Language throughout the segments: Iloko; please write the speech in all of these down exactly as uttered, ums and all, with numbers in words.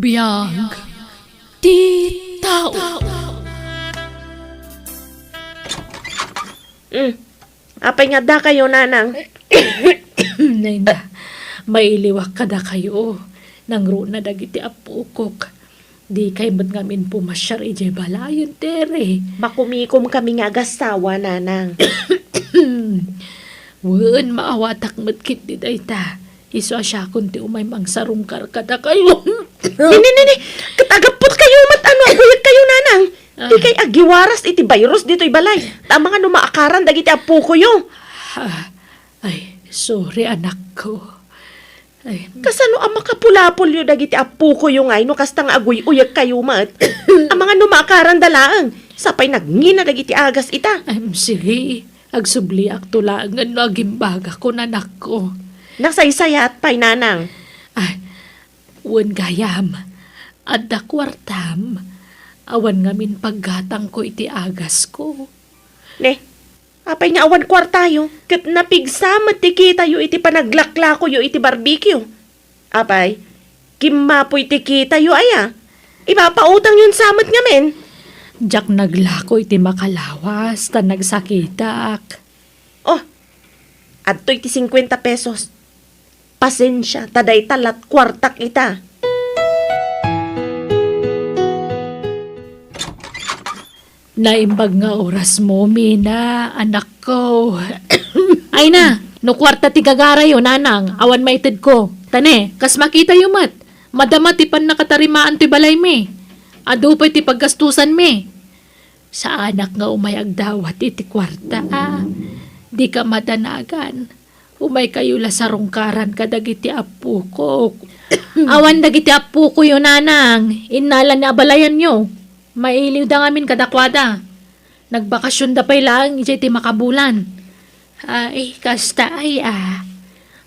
Biag ti tao. Mm. Apay nga addakayo, nanang? Nay na, mailiwak kadakayo. Nangruna dagiti appokok. Dikay met ngamin pumasiar idiay balayen, Tere. Makumikom kami nga agasawa, nanang. Wen, maawatak met ketdi dayta. Isu a siakon ti umay mangsarungkar kadakayo. Ni, ni, ni, ni. Ket agapot kayo met ano, aguyag kayo, nanang. Ah. Dikay agiwaras iti virus ditoy balay. Ta amangan no maakaran dagiti appokoyo. Ah, ay, sorry, anakko. Ay. Kasano a makapulapolyo dagiti appokoyo ngay no kasta nga aguy-uyag kayo met? Amangan no maakaran da laeng. Sapay nagngina dagiti agas ita. Em, sige. Agsubliakto laengen no agimbagakon, anakko. Nasaysayat pay, nanang. Ay, wen gayam, adda kuartam. Awan ngamin paggatangko iti agasko. Ne, apay nga awan kuartayo, ket napigsa met ti kitayo iti panaglaklakoyo iti barbecue. Apay, kimmapoy ti kitayo aya? Ipapautangyon sa met ngamin. Diak naglako iti makalawas, ta nagsakitak. Oh, adtoy ti singkuenta pesos. Pasensia, ta dayta lat kuartak ita. Naimbag nga orasmo, Mina, anakko. Ay na, no kuarta ti gagarayo, nanang, awan maitedko. Ta ne, kas makitayo met, madama ti pannakatarimaan ti balaymi. Adu pay ti paggastusanmi. Saanak nga umay agdawat iti kuarta, a. Dika madanagan. Umaykayo la sarungkaran kadagiti appokok. Awan dagiti appokoyo, nanang. Innala ni abalayanyo. Mailiwda ngamin kadakuada. Nagbakasionda pay laeng idiay ti makabulan. Ay, kasta ay, a.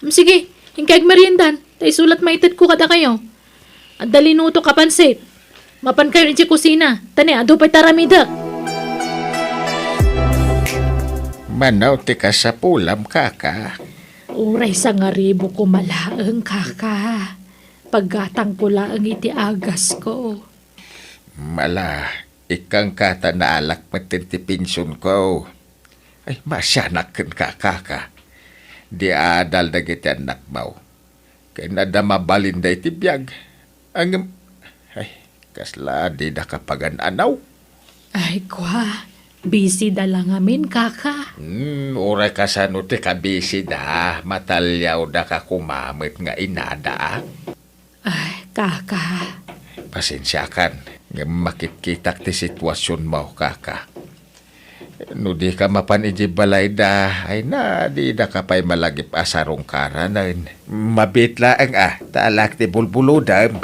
Mm, sige, inkay agmeriendan, ta isu lat maitedko kadakayo. Adda linutok a pansit. Mapankayon idiay kusina, ta ne, adu pay ti aramidek. Mano ti kasapulam, kaka? Uray sangaribu koma laeng, kaka. Paggatangko laeng iti agasko. Ala, ikkanka ta naalak metten ti pensionko. Ay, maasianak kenka, kaka. Di adal dagiti annakmo. Ken adda mabalinda iti biag. Ngem, ay, kasla dida kapagan-anaw. Ay, kua, busy da la ngamin, kaka. Hmm, uray kasano ti kabisi da, mataliawda ka koma met nga inada, a? Ay, kaka. Pasensiakan, ngem makitkitak ti situasionmo, kaka. No dika mapan idiay balayda, ay na, didaka pay malagip a sarungkaranen. Mabiit laeng a, ta alaek ti bulbulodem.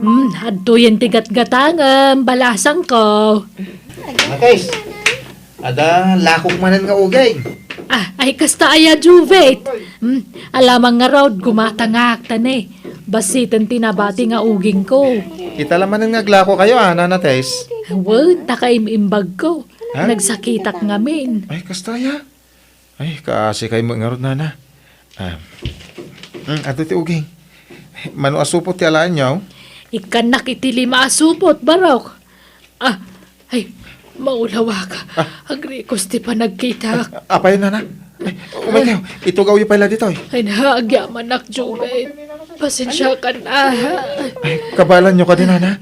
Hmm, adtoyen ti gatgatangem, balasangko. Matis, adda lakok manen nga uging. Ah, ay kasta aya, Juvet. Hmm, alamang ngarud, gumatangak, ta ne. Bassiten ti nabati nga ugingko. Ita la manen nga aglakokayo, a, Nana Tess? Wen, ta kaim-imbagko. Ha? Nagsakitak ngamin. Ay, kasta aya? Ay, kaasi kay met ngarud, Nana. Ah. Hmm, adto ti uging. Mano a supot ti alaenyo? Ikkannak iti lima a supot, barok. Ah, ay, maulawak. Ah. Agrikos ti panagkitak. Apay, Nana? Ay, umay kayo. Itugawyo pay la ditoy. Ay, na, agyamanak, Juven. Pasensiakan, ah. Ay, kabaelanyo kadi, Nana?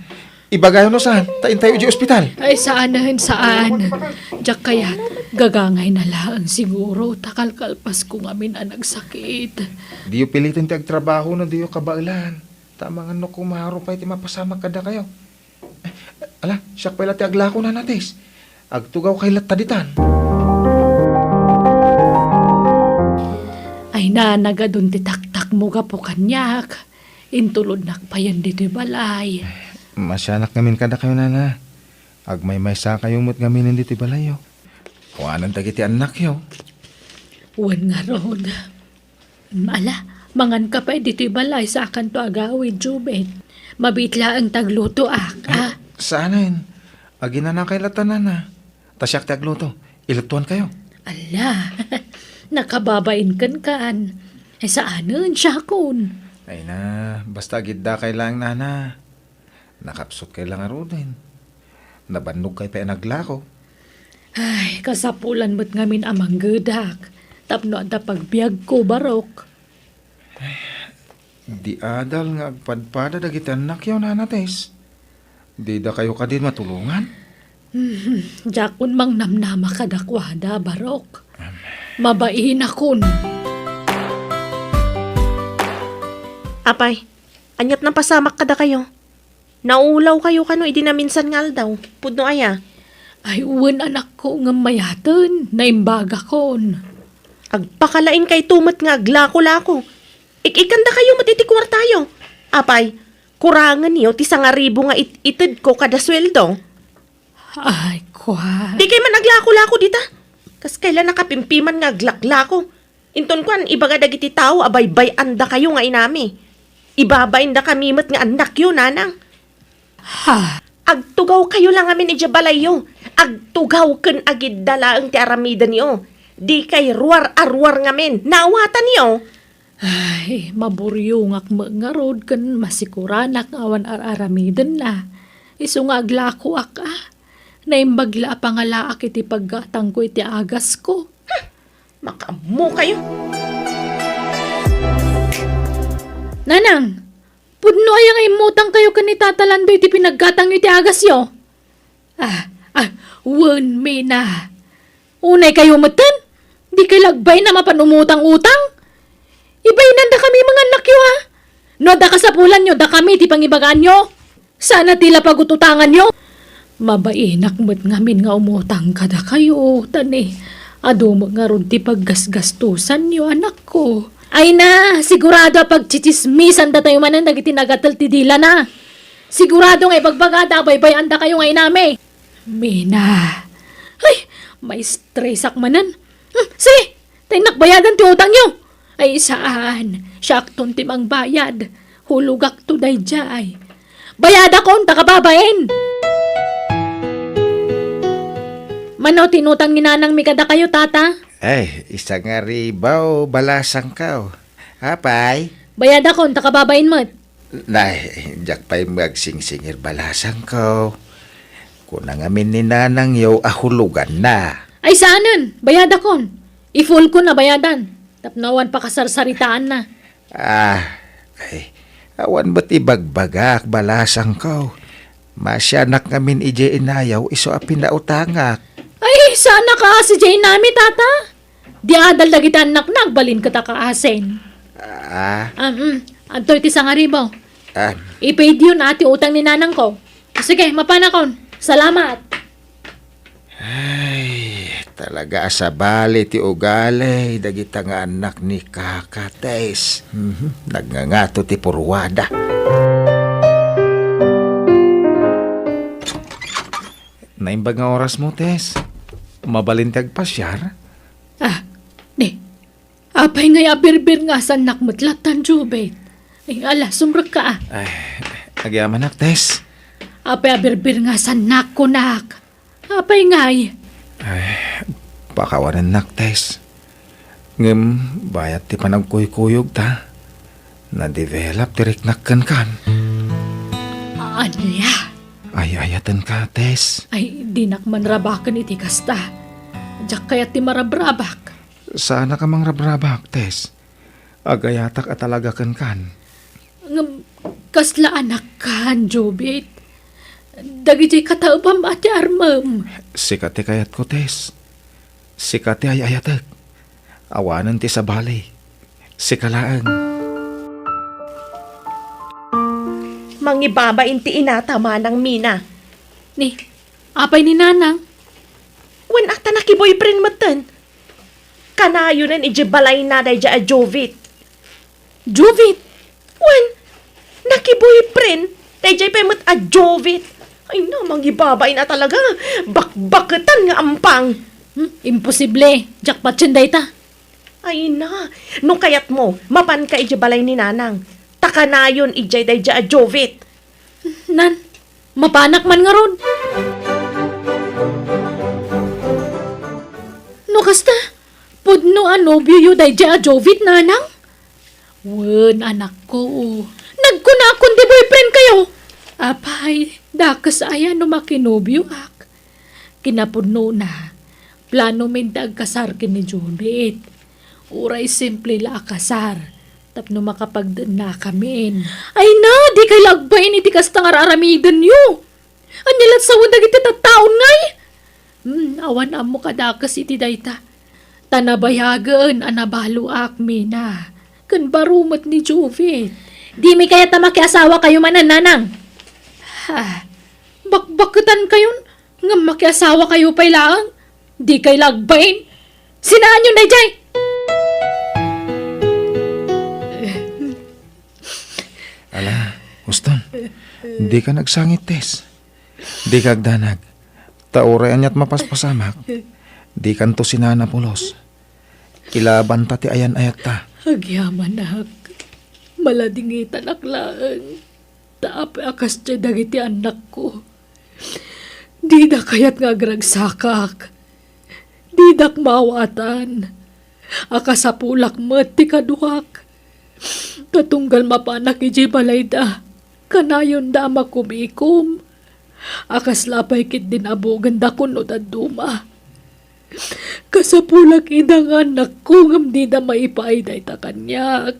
Ibagayo no saan, ta intayo idiay ospital. Ay, saanen, saan. Diak kayat, gagangay na laeng siguro, ta kalkalpasko ngamin a nagsakit. Diyo piliten ti agtrabaho no diyo kabaelan. Ta amangan no kumaro pay ti mapasamak kadakayo. Ala, siak pay la ti aglako, Nana Tess. Agtugawkay latta ditan. Ay, nanagadun ti taktakmo gapu kaniak. Intulodnak payen ditoy balay. Maasianak ngamin kadakayo, Nana. Agmaymaysakayo met ngamin ditoy balayyo. Awanen dagiti annakyo. Wen ngarud. Ala, manganka pay ditoy balay, saakanto agawid, Jubet. Mabiit laeng taglutoak, a? Saanen. Aginanakay latta, Nana. Ta siak ti agluto. Iluttuankayo. Ala, nakababain kenkan. Ay, saanen, siakon. Ay na, basta agiddakay laeng, nana. Nakapsutkay la ngaruden. Nabannogkay pay a naglako. Ay, kasapulan met ngamin a manggedak tapno adda pagbiagko, Barok. Di adal nga agpadpada dagiti annakyo, Nana Tess. Didakayo kadi matulongan? Hmm, diakon mangnamnama kadakuada, Barok. Mabainakon. Apay, aniat napasamak kadakayo? Naulawkayo kano idi naminsan nga aldaw? Pudno aya? Ay, wen, anakko, ngem mayaten, naimbagakon. Agpakalaingkayto met nga aglako-lako. Ik-ikkandakayo met iti kuartayo. Apay, kurangenyo ti sangaribu nga it-itedko kada sueldo. Ay, kua. Dikay man aglako-lako dita. Kas kayla nakapimpiman nga aglaklako. Inton kuan, ibaga dagiti tao a baybay-andakayo nga inami. Ibabaindakami met nga annakyo, nanang. Ha? Agtugawkayo la ngamin idiay balayyo. Agtugaw ken agidda laeng ti aramidenyo. Dikay ruar-aruar ngamin. Naawatanyo? Ay, maburiongak met ngarud ken masikuranak nga awan ar-aramidenna. Isu nga aglakoak, a. Naimbag la a pangalaak iti paggatangko iti agasko. Makaammokayo. Nanang, pudno aya nga immutangkayo ken ni Tata Lando iti pinaggatangyo iti agasyo? Ah, ah, wen, Mina. Unaykayo metten? Dikay la agbayna mapan umutang-utang? Ibaynandakami nga annakyo, a. No adda kasapulanyo, dakami ti pangibagaanyo. Saan a ti la pagut-utanganyo? Mabainak met ngamin nga umutang kadakayo, ta ni, adu met ngarud ti paggasgastosanyo, anakko. Ay na, sigurado a pagtsitsismisandatayo manen dagiti nagatel ti dilana. Sigurado nga ibagbagada a baybay-andakayo nga inami. Mina. Ay, maistresak manen. Hmm, sige, ta innak bayadan ti utangyo. Ay, saan? Siakton ti mangbayad. Hulogakto daydiay. Bayadakon, ta kababain! Mano ti inutang ni nanangmi kadakayo, tata? Ay, isangaribu, balasangko. Apay? Bayadakon, ta kababain met. Nay, diak pay met agsingsingir, balasangko. Kuna ngamin ni nanangyo a huloganna. Ay, saanen, bayadakon. I-full ko na bayadan. Tapno awan pakasarsaritaanna. Ah, ay, awan met ibagbagak, balasangko. Masianak ngamin idiay inayo isu a pinautangak. Ay, saan a kaasi diay inami, tata? Di adal dagiti annakna agbalin ket a kaasin. Ah. Ah, mm. Adtoy ti sangaribu. Ah. I-paid yo na ti utang ni nanangko. Sige, mapanakon. Salamat. Ay, talaga a sabali ti ugali dagita nga annak ni Kaka, Tess. Mhm, nagngangato ti purwada. Naimbag nga orasmo, Tess. Mabalin ti agpasiar? Ah, ni, apay ngay a birbir nga asannak met lattan, Jubit? Ay, ala, sumrekka, ah. Ay, agyamanak, Tess. Apay a birbir nga asannak, kunak? Apay ngay? Ay, pakawanennak, Tess. Ngem bayat ti panagkuykuyogta, na-develop ti riknak kenkan. Ania? Ay-ayatenka, Tess. Ay, dinak manrabaken iti kasta. Diak kayat ti marabrabak. Saanak a mangrabrabak, Tess. Agayatak a talaga kenkan. Ngem, kasla anakkan, Jubit. Dagiti kataebam a ti armem. Sika ti kayatko, Tess. Sika ti ay-ayatek. Awanen ti sabali. Sika laeng. Mangibabain ti inata, Manang Mina. Ni, apay ni Nanang? Wen, a ta nakiboyfriend metten. Kanayonen idiay balayna daydiay a Jovit. Jovit? Wen, nakiboyfriend. Daydiay pay met a Jovit. Ay na, mangibabain a talaga. Bakbaketan nga ampang. Hmm, imposible. Jackpot yun dayta. Ay na, no kayatmo, mapanka idiay balay ni Nanang. Ta kanayon idiay daydiay a Jovit. Nan, mapanak man ngarud. No kasta, pudno a nobioyo daydiay a Jovit, Nanang? Wen, anakko. Nagkunakon ti boyfriend kayo. Apay, dakes aya no makinobioak? Kinapudnona, plano min ti agkasar ken ni Jovit. Uray simple la a kasar, tapno makapagdennakamin. Ay na, dikay la agbain iti kasta nga ar-aramidenyo. Ania la't sawen dagiti tattaon ngay? Hmm, awan ammo kadakes iti dayta. Ta nabayagen a nabaloak, Mina, ken baro met ni Jovit. Dimi kayat a makiasawa kayo manen, Nanang? Ha, bakbaketan kayon, ngem makiasawa kayo pay laeng? Dikay la agbain. Sinaanyon daydiay! Ala, Uston, dika nagsangit, Tess. Dika agdanag. Ta uray ania't mapaspasamak, dikanto sinaanna pulos. Ilabanta ti ayan-ayatta. Agyamanak. Maladingitanak laeng. Ta apay a kasdiay dagiti annakko. Dida kayat nga agragsakak. Didak maawatan. Akasapulak met ti kaduak. Ta tunggal mapanak idiay balayda, kanayonda a makumikom. A kasla pay ketdin a bugenda kunno dadduma. Kasapulak ida nga annakko ngem dida maipaay dayta kaniak.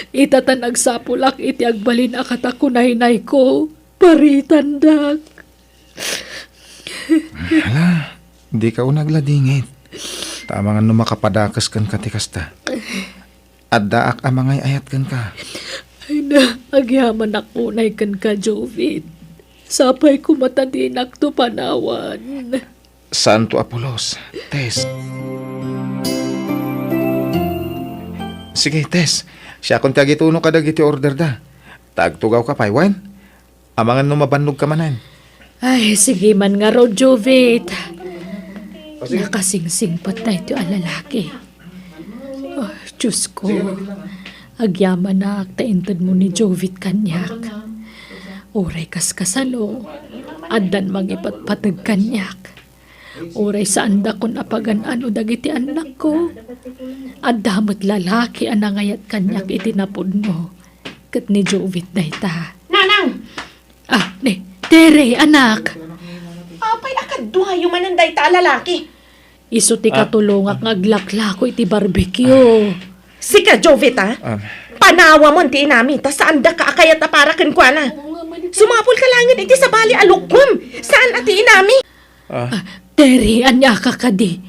Ita ta nagsapulak iti agbalin a katakunaynayko, paritandak. Hala, dika unay agladingit. Ta amangan no makapadakes kenka ti kasta. Addaak a mangay-ayat kenka. Ay na, agyamanak unay kenka, Jovit. Sapay koma ta dinakto panawan. Saanto a pulos, Tess. Sige, Tess. Siakon ti agituno kadagiti orderda. Ta agtugawka pay, wen? Amangan no mabannogka manen. Ay, sige man ngarud, Jovit. Nakasingsingpet daytoy a lalaki. Oh, Diyos ko. Agyamanak ta intedmo ni Jovit kaniak. Uray kaskasano, addan mangipatpateg kaniak. Uray saandakon a pagan-ano dagiti annakko, adda met lalaki a nangayat kaniak iti napudno. Ket ni Jovit dayta. Nanang! Ah, ni, Tere, anak! Apay a kaduayo manen dayta a lalaki? Isu ti Ah. katulongak nga aglaklako iti barbecue. Sika, Jovit, a? Ah. Panawamon ti inami, ta saandaka a kayat a para kenkuana. Sumapulka laengen iti sabali a lukuem. Saan a ti inami? Ah. Ah, Terry, ania ka kadi?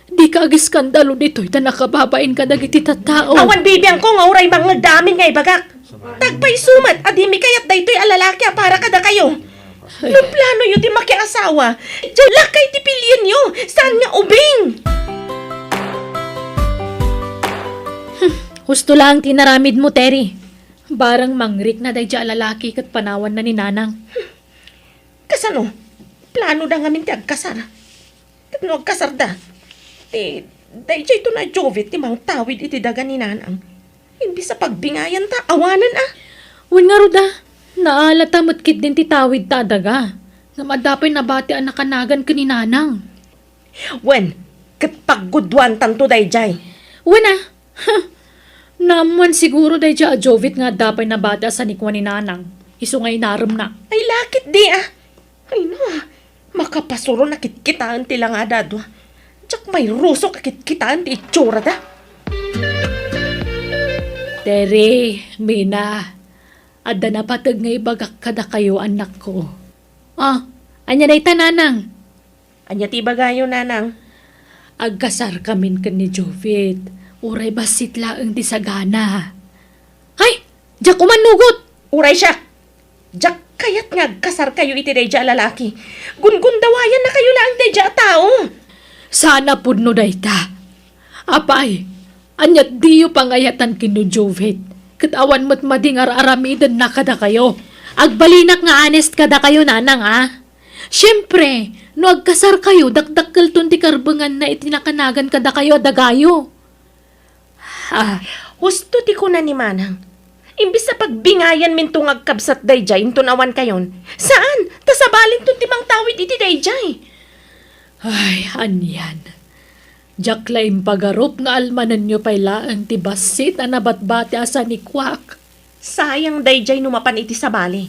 Dika agiskandalo ditoy ta nakababain kadagiti tattao. Awan bibiangko nga uray mangngegda amin nga ibagak. Tagpayso met a dimi kayat daytoy a lalaki a para kadakayo. No planoyo ti makiasawa, diay lakay ti pilienyo, saan nga ubing. Hmm, husto laeng ti inaramidmo, Terry. Barang mangrikna daydiay a lalaki ket panawanna ni Nanang. Kasano? Planoda ngamin ti agkasar. Ket no agkasarda, ti daydiayto a Jovit ti mangtawid iti daga ni Nanang. Imbes a pagbingayanta, awanen a. Wen ngarud a, naalata met ketdin ti tawidta a daga. Ngem adda pay nabati a nakanagan ken ni Nanang. Wen, ket pagguduantanto daydiay. Wen a, huh, naammoan siguro daydiay a Jovit nga adda pay nabati a sanikua ni Nanang, isu nga inaremna. Ay, laketdi a. Ay, no, makapasuron a kitkitaen ti langada a dua. Diak mairusok a kitkitaen ti itsurada. Tere, Mina, adda napateg nga ibagak kadakayo, annakko. Ah, ania dayta, Nanang? Ania ti ibagayo, Nanang? Agkasarkamin ken ni Jovit, uray bassit laeng ti sagana. Ay, diak umannugot! Uray siak! Diak kayat nga agkasarkayo iti daydiay a lalaki. Gungundawayannakayo laeng daydiay a tao. Saan a pudno dayta. Apay, ania't diyo pangayatan ken ni Jovit? Ket awan met madi nga ar-aramidenna kadakayo. Agbalinak nga honest kadakayo, Nanang, a. Siempre, no agkasarkayo, dakdakkelton ti karbenganna iti nakanagan kadakayo a dagayo. Ah, husto ti kuna ni Manang. Imbes a pagbingayanminto nga agkabsat daydiay inton awankayon. Saan, ta sabalinton ti mangtawid iti daydiay. Ay, anian. Diak la impagarup nga almanenyo pay laeng ti bassit a nabatbati a sanikuak. Sayang daydiay no mapan iti sabali.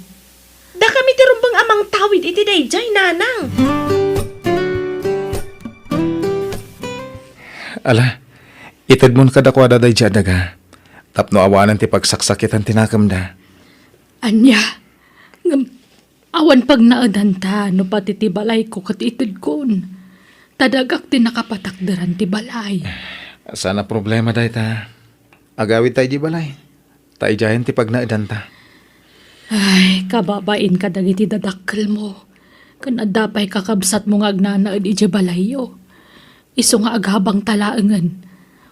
Dakami ti rumbeng a mangtawid iti daydiay, nanang. Ala, itedmon kadakuada daydiay a daga, tapno awanen ti pagsaksakitan ti nakemda. Ania? Ngem awan pagnaedanta no pati ti balayko ket itedkon. Ta dagak ti nakapatakderan ti balay. Saan a problema dayta. Agawidta idiay balay. Ta idiayen ti pagnaedanta. Ay, kababain kadagiti dadakkelmo. Ken adda pay kakabsatmo nga agnanaed idiay balayyo. Isu nga agabangta laengen.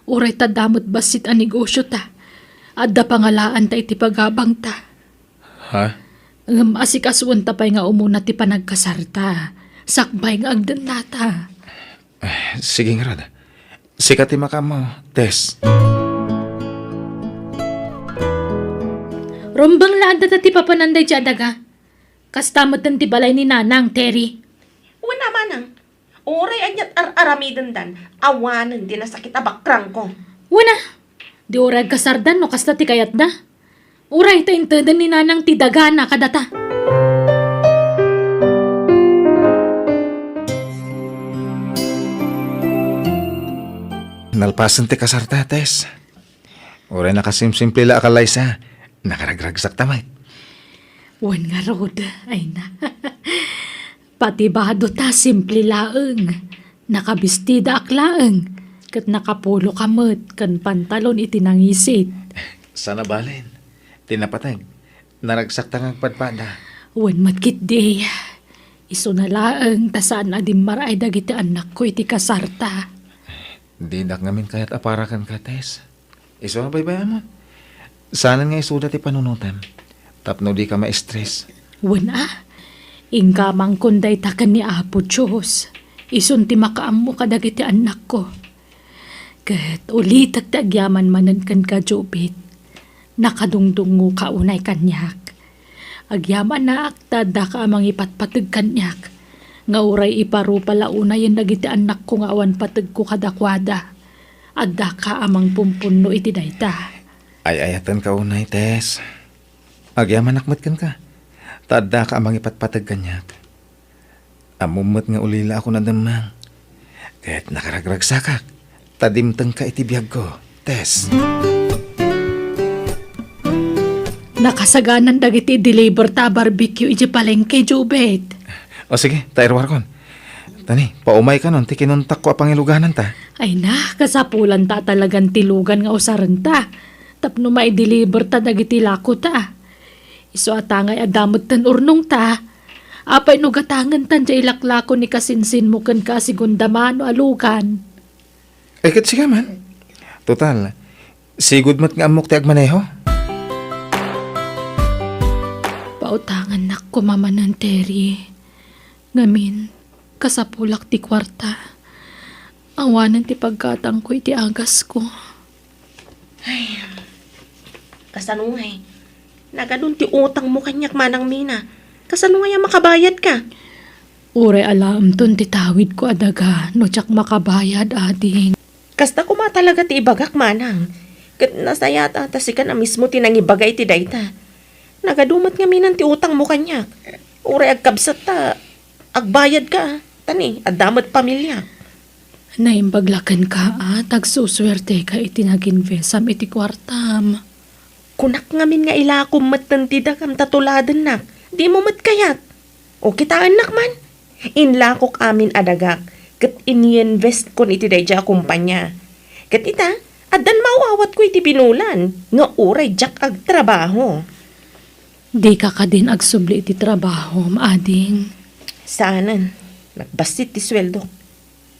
Uray ta adda met bassit a negosiota. Adda pangalaanta iti pagabangta. Ha? Ngem asikasuenta pay nga umuna ti panagkasarta. Sakbay nga agdennata. Eh, sige ngarud. Sika ti makaammo, Tess. Rumbeng la adda ta ti papanan daydiay a daga. Kasta metten ti balay ni Nanang, Terry. Wen a, manang. Uray ania't ar-aramidendan, awanen ti nasakit a bakrangko. Wen a, di uray agkasardan no kasta ti kayatda. Uray ta inteden ni Nanang ti dagana kadata. Nalpasen ti kasarta, Tess. Uray nakasimsimple la a kalaysa, nakaragragsakta met. Wen ngarud, ay na. Pati badota simple laeng. Nakabistidaak laeng, ket nakapuloka met ken pantalon iti nangisit. Saan a balen, ti napateg, naragsakta nga agpadpada. Wen met ketdi, isuna laeng ta saan a dimmaray dagiti annakko iti kasarta. Dinak ngamin kayat a para kenka, Tess. Isu a baybay-amon. Saanen nga isuda ti panunotem tapno dika ma-stress. Wen a, inka amangkon dayta ken ni Apo Dios. Isun ti makaammo kadagiti annakko. Ket ulitek ti agyaman manen kenka, Jubit. Nakadungdungngoka unay kaniak. Agyamanak ta addaka a mangipatpateg kaniak, nga uray iparupa la unayen dagiti annakko nga awan pategko kadakuada. Addaka a mangpumpunno iti dayta. Ay-ayatenka unay, Tess. Agyamanak met kenka, ta addaka a mangipatpateg kaniak. Ammom met nga ulilaakon a demmang. Ket nakaragragsakak ta dimtengka iti biagko, Tess. Nakasaganan dagiti deliver ta a barbecue idiay palengke, Jubet. O sige, ta iruarkon. Tani, paumaykanon ti kinuntakko a pangilugananta. Ay na, kasapulanta a talagan ti lugan nga usarenta. Tapno maideliver ta dagiti lakota. Isu a tangay adda metten urnongta. Apay no gatangentan diay ilaklako ni kasinsinmo ken ka a segunda mano a lugan? Ay, ket sika man. Total, sigud met nga ammok ti agmaneho. Pautangannak koma manen, Terry. Ngamin, kasapulak ti kuarta. Awanen ti paggatangko iti agasko. Ay, kasano ngay? Nagadun ti utangmo kaniak, Manang Mina. Kasano ngay a makabayadka? Uray alaemton ti tawidko a daga no diak makabayad, ading. Kasta koma talaga ti ibagak, Manang. Ket nasayaat a ta sikan a mismo ti nangibaga iti dayta. Nagadu met ngaminan ti utangmo kaniak. Uray agkabsat ta agbayadka, ta ni, adda met pamiliak. Naimbag la kenka a ta agsusuerteka iti nag-invest-am iti kuartam. Kunak ngamin nga ilakom metten ti dagam ta tuladennak. Dimo met kayat. O, kitaennak man. Inlakok amin a dagak, ket ininvestkon iti daydiay a kompania. Ket ita, addan maawatko iti binulan nga uray diak agtrabaho. Dika kadin agsubli iti trabahom, ading? Saanen. Nagbassit ti sueldok.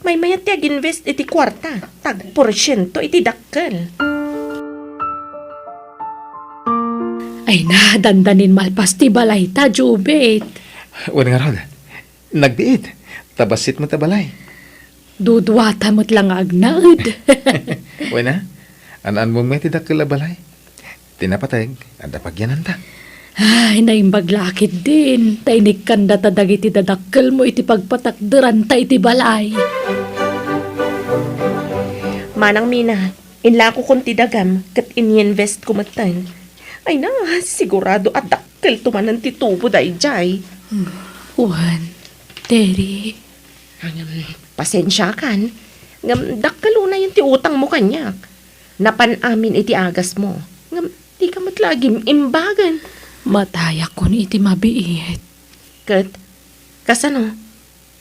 Maymayat ti ag-invest iti kuarta, tagporsiento iti dakkel. Ay na, dandanin malpas ti balayta, Jubit. Wen ngarud, nagbiit. Ta bassit met a balay. Duduata met la nga agnaed. Wen a, an-anmom met ti dakkel a balay. Ti napateg, adda pagyananta. Ay, naimbag la ketdin, ta inikkandata dagiti dadakkelmo iti pagpatakderanta iti balay. Manang Mina, inlakokon ti dagam ket ininvestko metten. Ay na, sigurado a dakkelto manen ti tubo daydiay. Wen, Terry. Ngem, pasensiakan. Ngem, dakkel unayen ti utangmo kaniak. Napan amin iti agasmo. Ngem, dika met la agim-imbagen. Matayakon iti mabiit. Ket, kasano?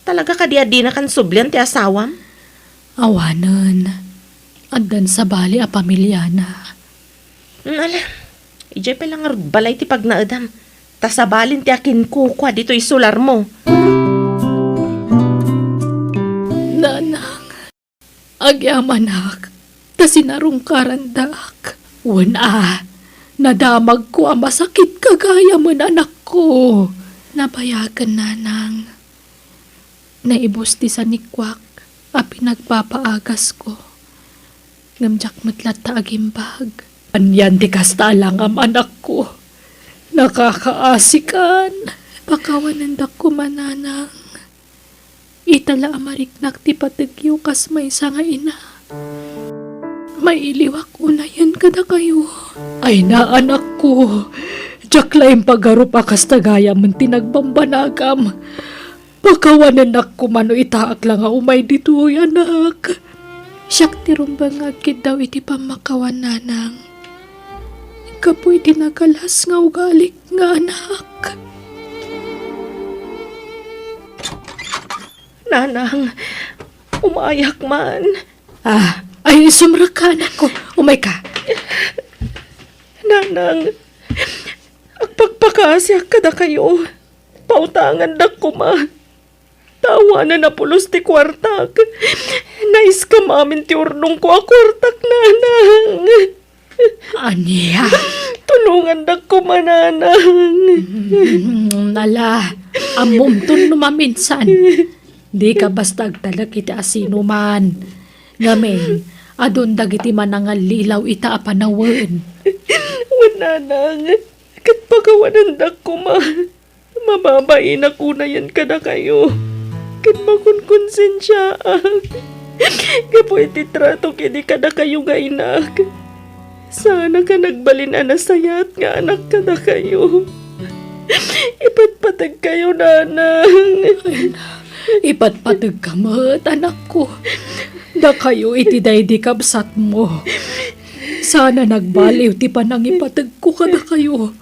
Talaga kadi a dinakan sublian ti asawam? Awanen. Addan sabali a pamiliana. Mm, ala, idiay pay la ngarud balay ti pagnaedam. Ta sabalin ti akinkukua ditoy solarmo. Nanang, agyamanak, ta sinarungkarandak. Wen a, nadamagko a masakit gagayamen, anakko. Nabayagen, nanang. Naibus ti sanikuak a pinagpapaagasko. Ngem diak met latta agimbag. Anian ti kasta a langam, anakko? Nakakaasikan. Pakawanendak koma, nanang. Ita la a mariknak ti pategyo kas maysa nga ina. Mailiwak unayen kadakayo. Ay na, anakko. Diak la impagarup a kasta gayamen ti nagbambanagam. Pakawanennak koma no itaak la nga umay ditoy, anak. Siak ti rumbeng nga agkiddaw iti pammakawan, nanang. Gapu iti nagalas nga ugalik nga anak. Nanang, umayak man. Ah, ay, sumrekka, anakko. Umayka. Nanang, agpakpakaasiak kadakayo. Pautangandak koma. Ta awanen a pulos ti kuartak. Naiskam amin ti urnongko a kuartak, nanang. Ania? Tulongandak koma, nanang. Mm, ala, ammomton no maminsan. Dika basta agtalek iti asinoman. Ngamin, adun dagiti manangallilaw ita a panawen. Wen, nanang, ket pakawanendak koma. Mababainak unayen kadakayo, ket makonkonsensiaak gapu iti tratok idi kadakayo nga inak. Saanak a nagbalin a nasayaat nga anak kadakayo. Ipatpategkayo, nanang. Ay, na, ipatpategka met, anakko. Dakayo iti daydi kabsatmo. Saan a nagbaliw ti panangipategko kadakayo.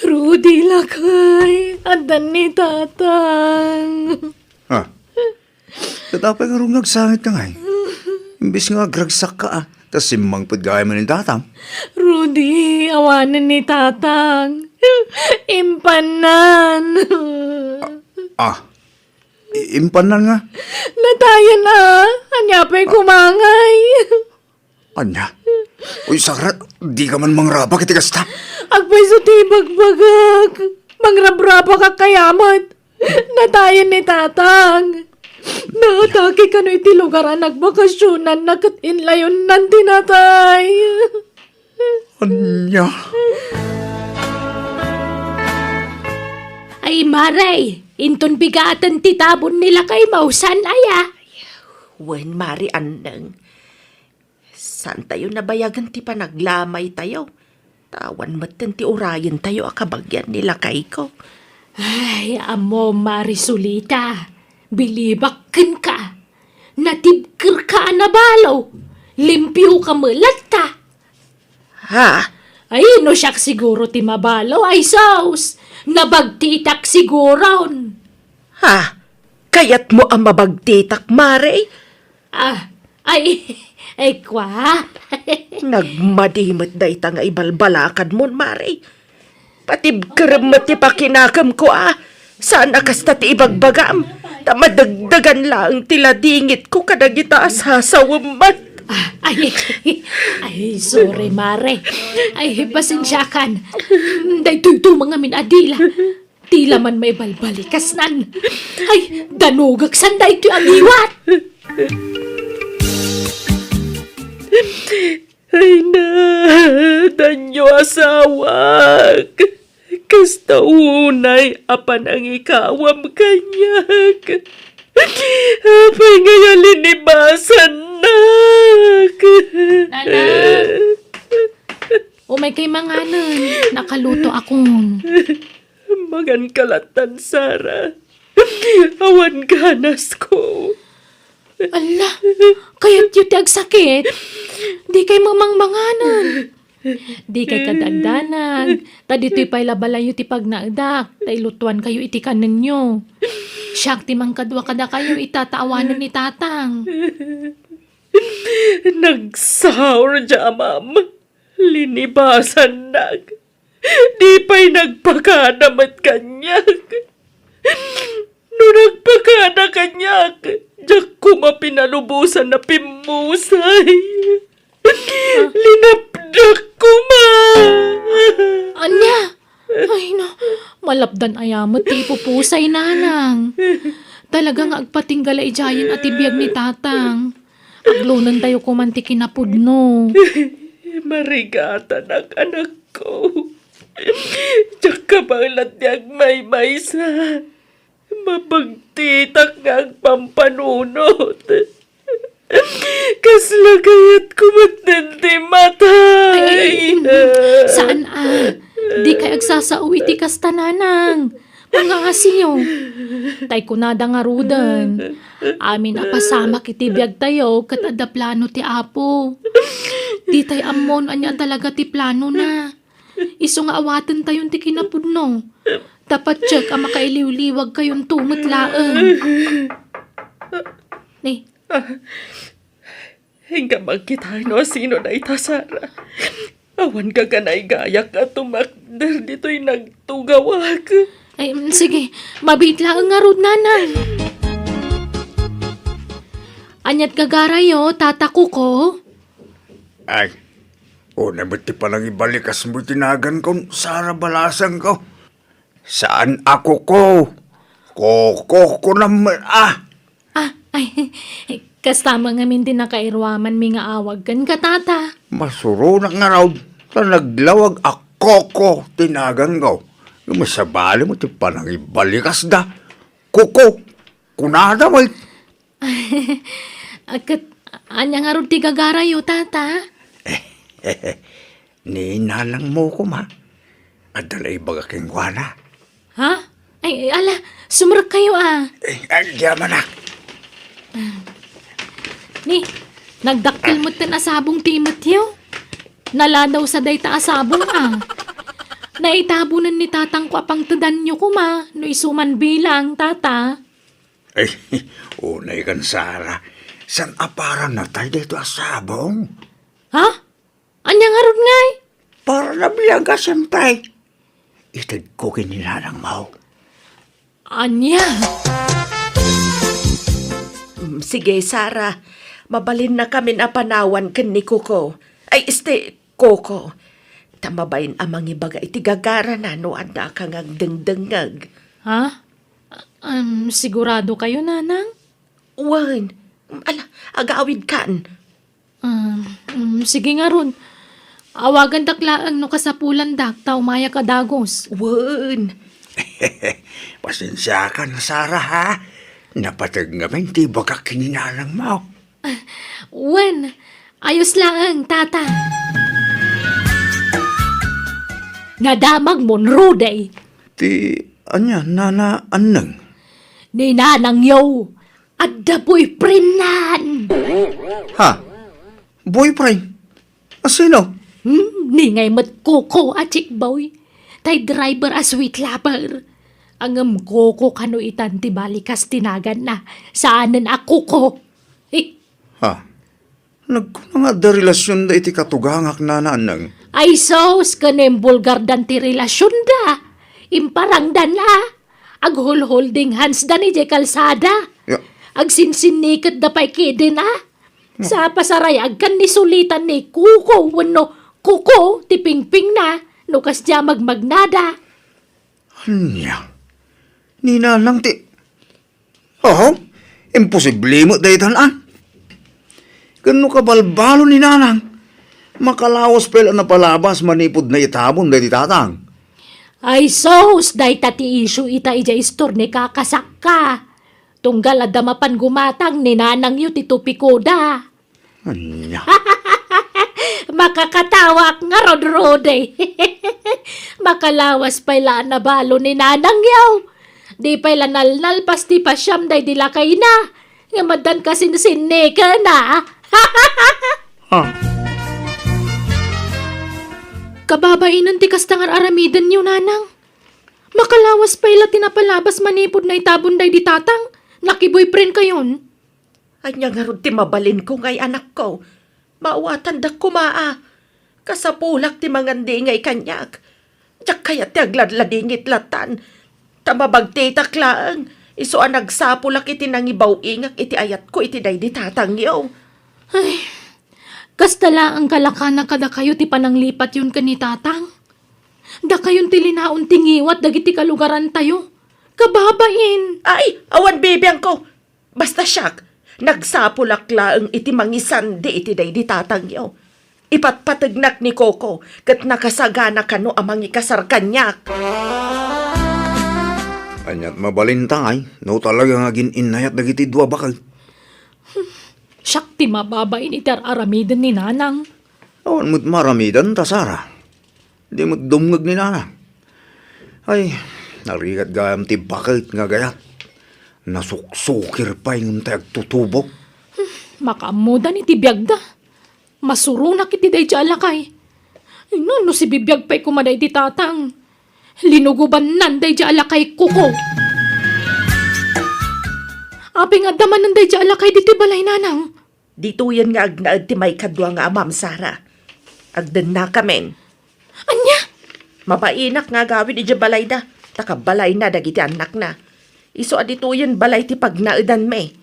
Rudy, lakay, addan ni Tatang. Ah, ket apay ngarud nga agsangit ka ngay? Imbes nga agragsakka, ah, ta simmangpet gayam ni Tatang. Rudy, awanen ni Tatang. Impannan. Ah, ah. I-, impannan nga. Natayen, ah. Ania pay koma ngay? Ania? Uy, Sara, dika man mangrabak iti kasta. Agpayso ti ibagbagak. Mangrabrabak a kayamet. Natayen ni Tatang. Naatake kano iti lugar a nagbakasionanna ket inlayonnan ti natay. Ania? Ay, Mare, inton bigaten ti tabon ni lakay mo, saan aya? Wen, Mare Anneng. Saantayo nabayagen ti panaglamaytayo. Ta awan metten ti urayentayo a kabagian ni lakayko. Ay, ammo, Mare Solita, bilibak kenka. Natibkerka a nabalo. Limpioka met latta. Ha? Ay, no siak siguro ti mabalo, ay sus! Nabagtitak siguron. Ha? Kayatmo a mabagtitak, Mare? Ah, ay, ay, kwa? Nagmadi met dayta nga ibalbalakadmon, Mare. Patibkerem met ti pakinakemko, a. Saan a kasta ti ibagbagam, ta madagdagan laeng ti ladingitko kadagita a sasawem met. Ah, ay, ay, sorry, Mare. Ay, pasensiakan. Daytoy tumang amin a dila. Dila man maibalbalikas nan. Ay, danugek san daytoy a ngiwat. Ay na, danyo asawak. Kasta unay a panangikawam kaniak. Apay ngay a linibasannak? Nana! Umay kay manganen, nakaluto akon. Mangan ka lattan, Sara. Awan ganasko. Ala, kayatyo ti agsakit? Di kay mamangmanganen. Di kay kadagdanag. Ta ditoy pay la balayyo ti pagnaedak. Ta ilutuan kayo iti kanenyo. Siak ti mangkadua kadakayo ita ta awanen ni Tatang. Nagsaur diay amam. Linibasannak. Di pay nagpakada met kaniak. No nagpakada kaniak, diak koma pinalubosan a pimmusay. Linapdak koma. Ania? Ay, no. Malapdan aya met ti ipupusay, nanang. Talaga nga agpatingga la idiayen a ti biag ni Tatang. Aglonentayo koman ti kinapudno. Marigatanak, anakko. Diak kabaelan ti agmaymaysa. Mabagtitak nga agpampanunot. Kasla kayatko met ti matay. Ay, ay, mm, saan a. Di kay agsasao iti kasta, nanang. Pangaasiyo. Tay kunada ngaruden, amin a pasamak iti biagtayo ket adda plano ti Apo. Ditay ammon ania talaga ti planona. Isu nga awatentayon ti kinapudno. Ta patiek a makailiwliwagkayonto met laeng. Ni, Inka makita no sino dayta, Sara. Awan gaganaygayak a tumakder ditoy nagtugawak. Ay, mm, sige. Mabiit laeng ngarud, nanang. Aniat gagarayo, Tata Kuko? Ay, una met ti panangibalikasmo iti naganko, Sara balasangko. Saan a Kuko? Koko kunam met a. Ah, ay, kasta met ngamin ti nakairuamanmi nga awag kenka, Tata. Masuronak ngarud, ta naglawag a Koko ti naganko. Ngem sabali met ti panangibalikasda. Kuko, kunada met. A, ket ania ngarud ti gagarayo, Tata? Ni nanangmo koma. Adda la ibaga kenkuana. Ha? Ay, ay, ala, sumrekkayo a. Eh, ay, di amanak. Ni, nagdakkel metten a sabong ti imetyo. Naladaw sa dayta a sabong a. Naitabonen ni tatangko a pangtedanyo koma, no isu man bilang, Tata. Ay, unay kan Sara. Saan a para natay daytoy a sabong? Ha? Ania ngarud ngay? Para nabiag a, siempre. Itedko ken ni nanangmo. Ania? Mm, sige, Sara. Mabalinnakamin a panawan ken ni Kuko. Ay, este, Koko. Ta mabain a mangibaga iti gagarana no addaka nga agdengdengngeg. Ha? Um, sigurado kayo, Nanang? Wen. Ala, agawidkan. Um, um, sige ngarud. Awagandak laeng no kasapulandak ta umayak a dagus. Wen. Pasensiakan, Sara, ha? Napateg ngamin ti ibagak ken ni nanangmo. Wen, ayos laeng, Tata. Nadamagmon, Rudy. Ti ania, Nana Anneng? Ni nanangyo, adda boyfriendnan. Ha? Boyfriend? A sino? Hmm, ni ngay met Koko a chick boy. Tay driver a sweet lover. Ngem Koko kano itan ti balikas ti naganna. Saanen a Koko. Eh. Ha? Nagkuna nga adda relasionda iti katugangak, Nana Anneng. Ay sus, ken imbulgardan ti relasionda. Imparangdan a. Aghulholding handsda idiay kalsada. Ya. Agsinsinniketda pay kidin a. Ya. Sa pasarayagkan ni sulitan ni Kuko wenno Kuko ti pingpingna no kasdiay a magmagnada. Ania? Ni nanang ti Aho, imposible met daytan a. Ken no kabalbalo ni Nanang, makalawas pay la napalabas manipud naitabon daydi Tatang. Ay sus, dayta ti isu ita idiay istor ni kakasakka. Tunggal adda mapan gumatang ni nanangyo ti tupikoda. Ania? Makakatawaak ngarud, Rudy. Makalawas pay la a nabalo ni nanangyo. Di pay la nalnalpas ti pasiam daydi lakayna. Nga maddan kasinsinniken, a? Ah. Kababainen ti kasta nga ar-aramidenyo, Nanang. Makalawas pay la ti napalabas manipud naitabon daydi Tatang. Nakiboyfriend kayon. Ania ngarud ti mabalinko ngay anakko? Maawatandak koma a. Kasapulak ti mangandingay kaniak. Diak kayat ti agladladingit latan. Ta mabagtitak laeng, isu a nagsapulak iti nangibaw-ingak iti ayatko iti daydi tatangyo. Ay, kasta laeng kalakana kadakayo ti pananglipatyon ken ni Tatang. Dakayon ti linaon ti ngiwat dagiti kalugarantayo. Kababain! Ay, awan bibiangko! Basta siak, nagsapulak laeng iti mangisandi iti daydi tatangyo. Ipatpategnak ni Coco ket nakasagana kano a mangikasar kaniak. Ania't mabalinta ngay no talaga nga agin-innayat dagiti dua baket? Siak ti mababain iti ar-aramiden ni Nanang. Awan met maramidenta, Sara. Di met dumngeg ni Nanang. Ay, narigat gayam ti baket nga gayat. Nasuksukir pay ngem tay agtutubo. Makaammodan iti biagda. Masuronak iti daydiay a lakay. Ay, no, no sibibiag pay koma daydi Tatang. Linugubannan daydiay a lakay, Coco. Apay nga adda manen daydiay a lakay ditoy balay, Nanang? Ditoyen nga agnaed ti maikadua nga amam, Sara. Agdennakamin. Ania? Mabainak nga agawid idiay balayda, ta kabalayna dagiti annakna. Isu a ditoyen balay ti pagnaedanmi.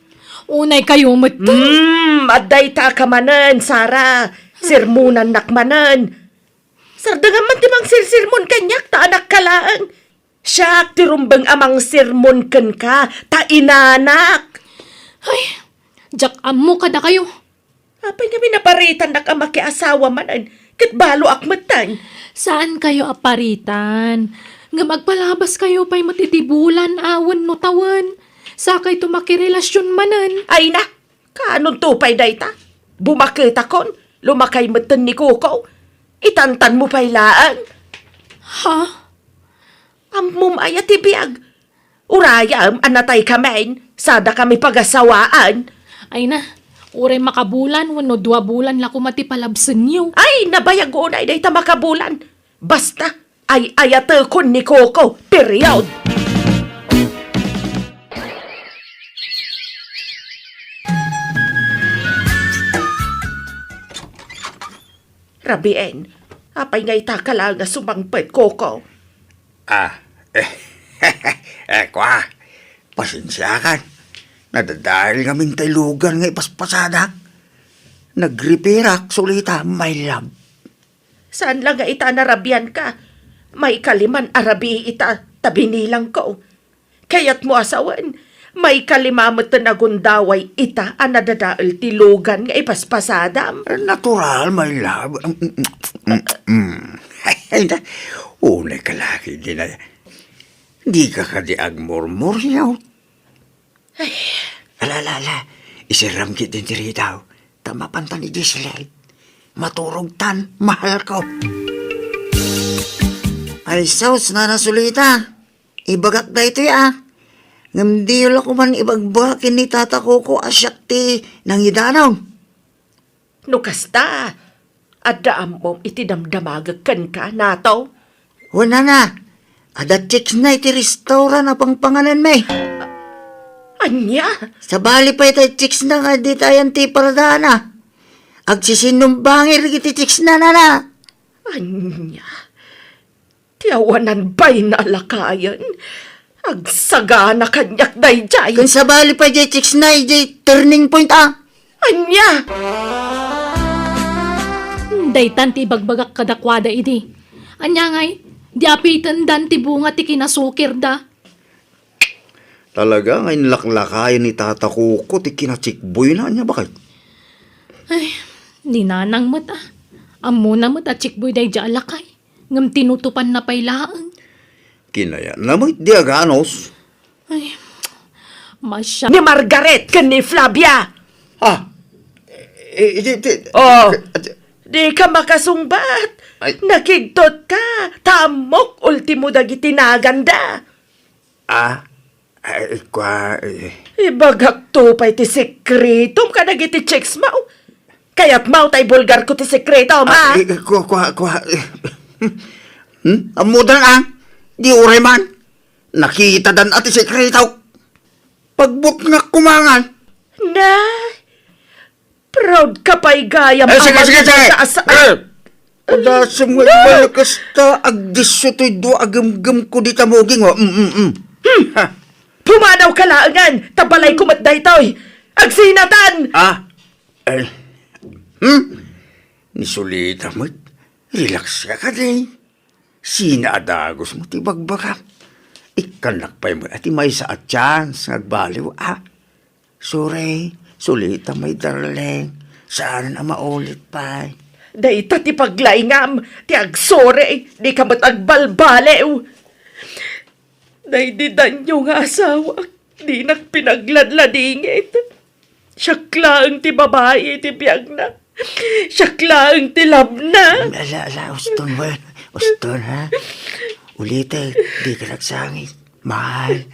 Unay kayo met. Hmm, adda ita ka manen, Sara. Sermonannak manen. Sardengam man ti mangsersermon kaniak, ta anakka laeng. Siak ti rumbeng a mangsermon kenka, ta inanak. Ay, diak ammo kadakayo. Apay nga pinaparitannak a makiasawa manen, ket baloak metten? Saan kayo a paritan? Ngem agpalabas kayo pay met iti bulan a wenno tawen. Sakayto makirelasyon manen. Ay na, kaanonto pay dayta? Bumaketakon, lumakay metten ni Coco. Itantanmo pay laeng. Ha? Ammom aya ti biag? Urayem a nataykamin, sadakami pagasawaan. Ay na, uray makabulan wenno dua bulan la koma ti palabsenyo. Ay, nabayag unay dayta makabulan. Basta, ay-ayatekon ni Coco, period. Rabien, apay nga ita ka laeng a sumangpet, Coco? Ah, eh, eh, kua, pasensiakan. Nadadael ngamin tay lugan nga ipaspasadak. Nagripirak, Sulita, my love. Saan la nga ita a narabianka? Maikaliman a rabii ita, ta binilangko. Kayatmo a sawen, maikalima met ti nagundaway ita a nadadael ti lugan nga ipaspasadam. Natural, my love. Mm, mm, mm, mm. Ay, na, unay ka lagi, di na, di ka kadi agmurmur, yaw. Ay. Ala, ala, ala. Isiram kit din ti ridaw. Ta mapantan idiay slide. Maturog tan, mahal ko. Ay, sus, Nana Sulita. Ibagak daytoy, a. Ngem diyo la koman ibagbaga ken ni Tata Coco a siak ti nangidanon. No kasta, adda ammom iti damdamagek kenka, Nato? Wen, Nana, adda chicks na iti restaurant a pangpanganenmi. Ania? Sabali pay tay chicks na nga ditayan ti paradaana. Agsisinnumbangir iti chicks na, Nana. Ania? Ti awanan baynalakayen, agsagana kaniak daydiay. Ken sabali pay diay chicks na idiay turning point, a. Ania? Daytan ti ibagbagak kadakuada idi. Ania ngay, di apitendan ti bunga ti kinasukirda. Talaga nga inlaklakayan ni Tata Coco ti kinachikboyna, ania baket? Ay, ni Nanang met, ah. Ammona met a tsikboy daydiay a lakay. Ngem tinutupanna pay laeng. Kinayatna met di aganus. Ay, masya- Ni Margaret ken ni Flavia! Ah, eh, eh, di, di, Oh, di, di ka makasungbat. Ay. Nakigtot ka. Ta ammok ultimo dagiti naganda. Ah, ay, kua, eh. Ibagakto pay ti sekretom kadagiti chicks mo. Kayatmo ta ibulgarko ti sekretom, ah? Ah, eh, kua, kua, kua, eh. Hmm? Ammodan, ah? Di uray man. Nakitadan a ti sekreto. Pagbutngak kumangan. Na, proud ka pay gayam. Eh, sige, sige, sige. Sa, sa, Eh! Adasem nga ibalik kasta, agdisyo toy dua a gemgem ko dita muging, oh. Mm, mm, mm. Hmm. Ha. Pumanaw ka laengen, ta balay ko met daytoy. Agsinatan! Ah, eh. Hmm? Ni Solita met, relax ka kadi. Sina a dagus mo ti bagbagam? Ikkannak pay met a ti maysa a chance nga agbaliw, ah. Sorry, Solita, my darling. Saan a maulit pay. Dayta ti paglaingam, ti agsorry, di ka met agbalbaliw. Daydi danyo nga asawak, dinak pinagladladingit. Siak laeng ti babai iti biagna. Siak laeng ti labna. Ala, ala, uston, wen. Uston, ha? Ulitek, di ka nagsangit. Mahal,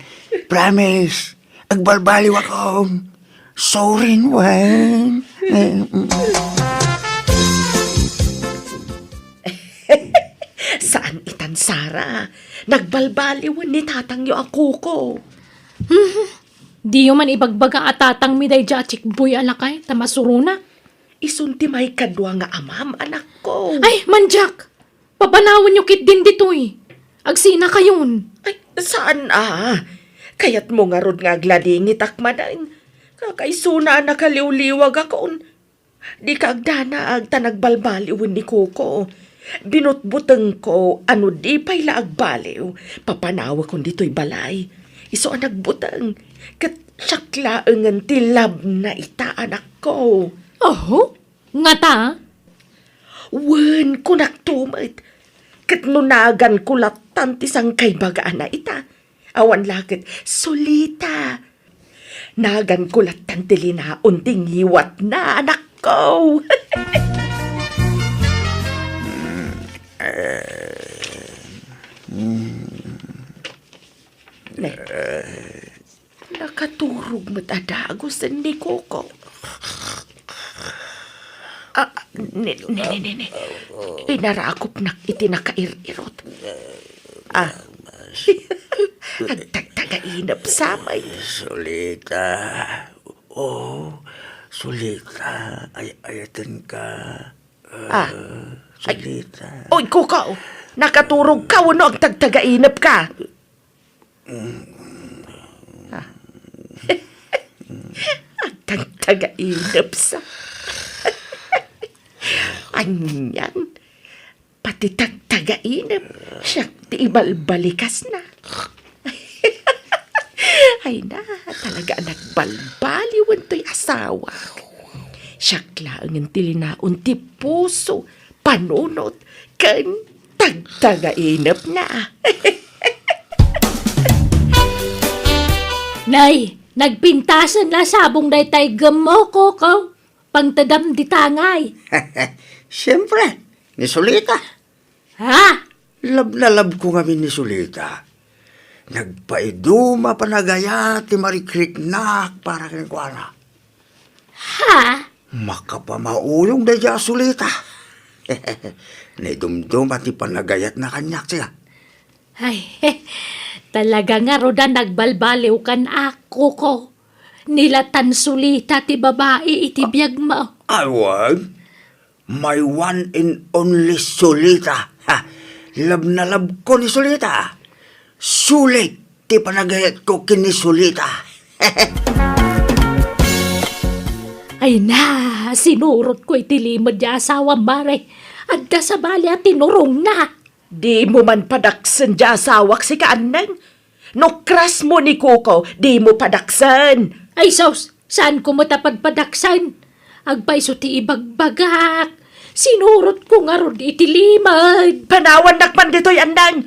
promise, agbalbaliw akon. Sorry, Wayne. Eh, mm. Saan itan, Sara. Nagbalbaliwen ni tatangyo a Coco. Hmm, diyo man ibagbaga a tatangmi daydiay a tsikboy a lakay, ta masuronak. Isun ti maikadua nga amam, anakko. Ay, mandiak! Papanawenyo ketdin ditoy. Agsinakayon. Ay, saan a? Kayatmo ngarud nga agladingitak manen? Kakaisuna a nakaliwliwagakon. Dika agdanaag ta nagbalbaliwen ni Coco. Binutbutengko a no di pay la agbaliw, papanawekon ditoy balay. Isu a nagbuteng, ket siak laengen ti labna ita, anakko. Oho? Ngata? Wen, kunakto met. Ket no naganko lattan ti sangkaibagaan a ita, awan la ket Solita. Naganko lattan ti linaon ti ngiwatna, anakko. Ne. Nakaturog met a dagusen ni Coco. Ah, ne, ne, ne, ne, ne. Inarakopnak iti nakair-irot. Ah. Agtagtagainep sa met. Solita. Oh, Solita. Ay, ayatenka. Ah. Ah, Solita. Oy, Coco. Nakaturog ka wenno agtagtagainep ka? Ah. Agtagtagainep sa. Anian, pati tagtagainep, siak ti ibalbalikasna. Ay na, talaga a nagbalbaliwen toy asawak. Siak laengen ti linaon ti puso, panunot, ken tagtagainepna. Nay, nagpintasen la sabong daytay gemmo, Coco. Pangtedam dita ngay. Siempre, ni Solita. Ha? Love na love ko ngamin ni Solita. Nagpaiduma panagayat ti marikriknak para kenkuana. Ha? Makapamauyong daydiay a Solita. Naidumduma ti panagayatna kaniak, siya. Ay, talaga ngarud a nagbalbaliw kan ako, Coco. Ni la tan Solita ti babai iti biagmo. Awan. My one and only Solita. Ha, love na love ko ni Solita. Sulit ti panagayatko ken ni Solita. Ay na, sinurotko iti limed ti asawam, Mare. Adda sabali a tinurongna. Dimo man padaksen ti asawak, sika, Anneng. No crush mo ni Coco, dimo padaksen. Ay sus, saanko met a padpadaksen? Agpayso ti ibagbagak. Sinurotko ngarud iti limed. Panawannak man ditoy, Annang.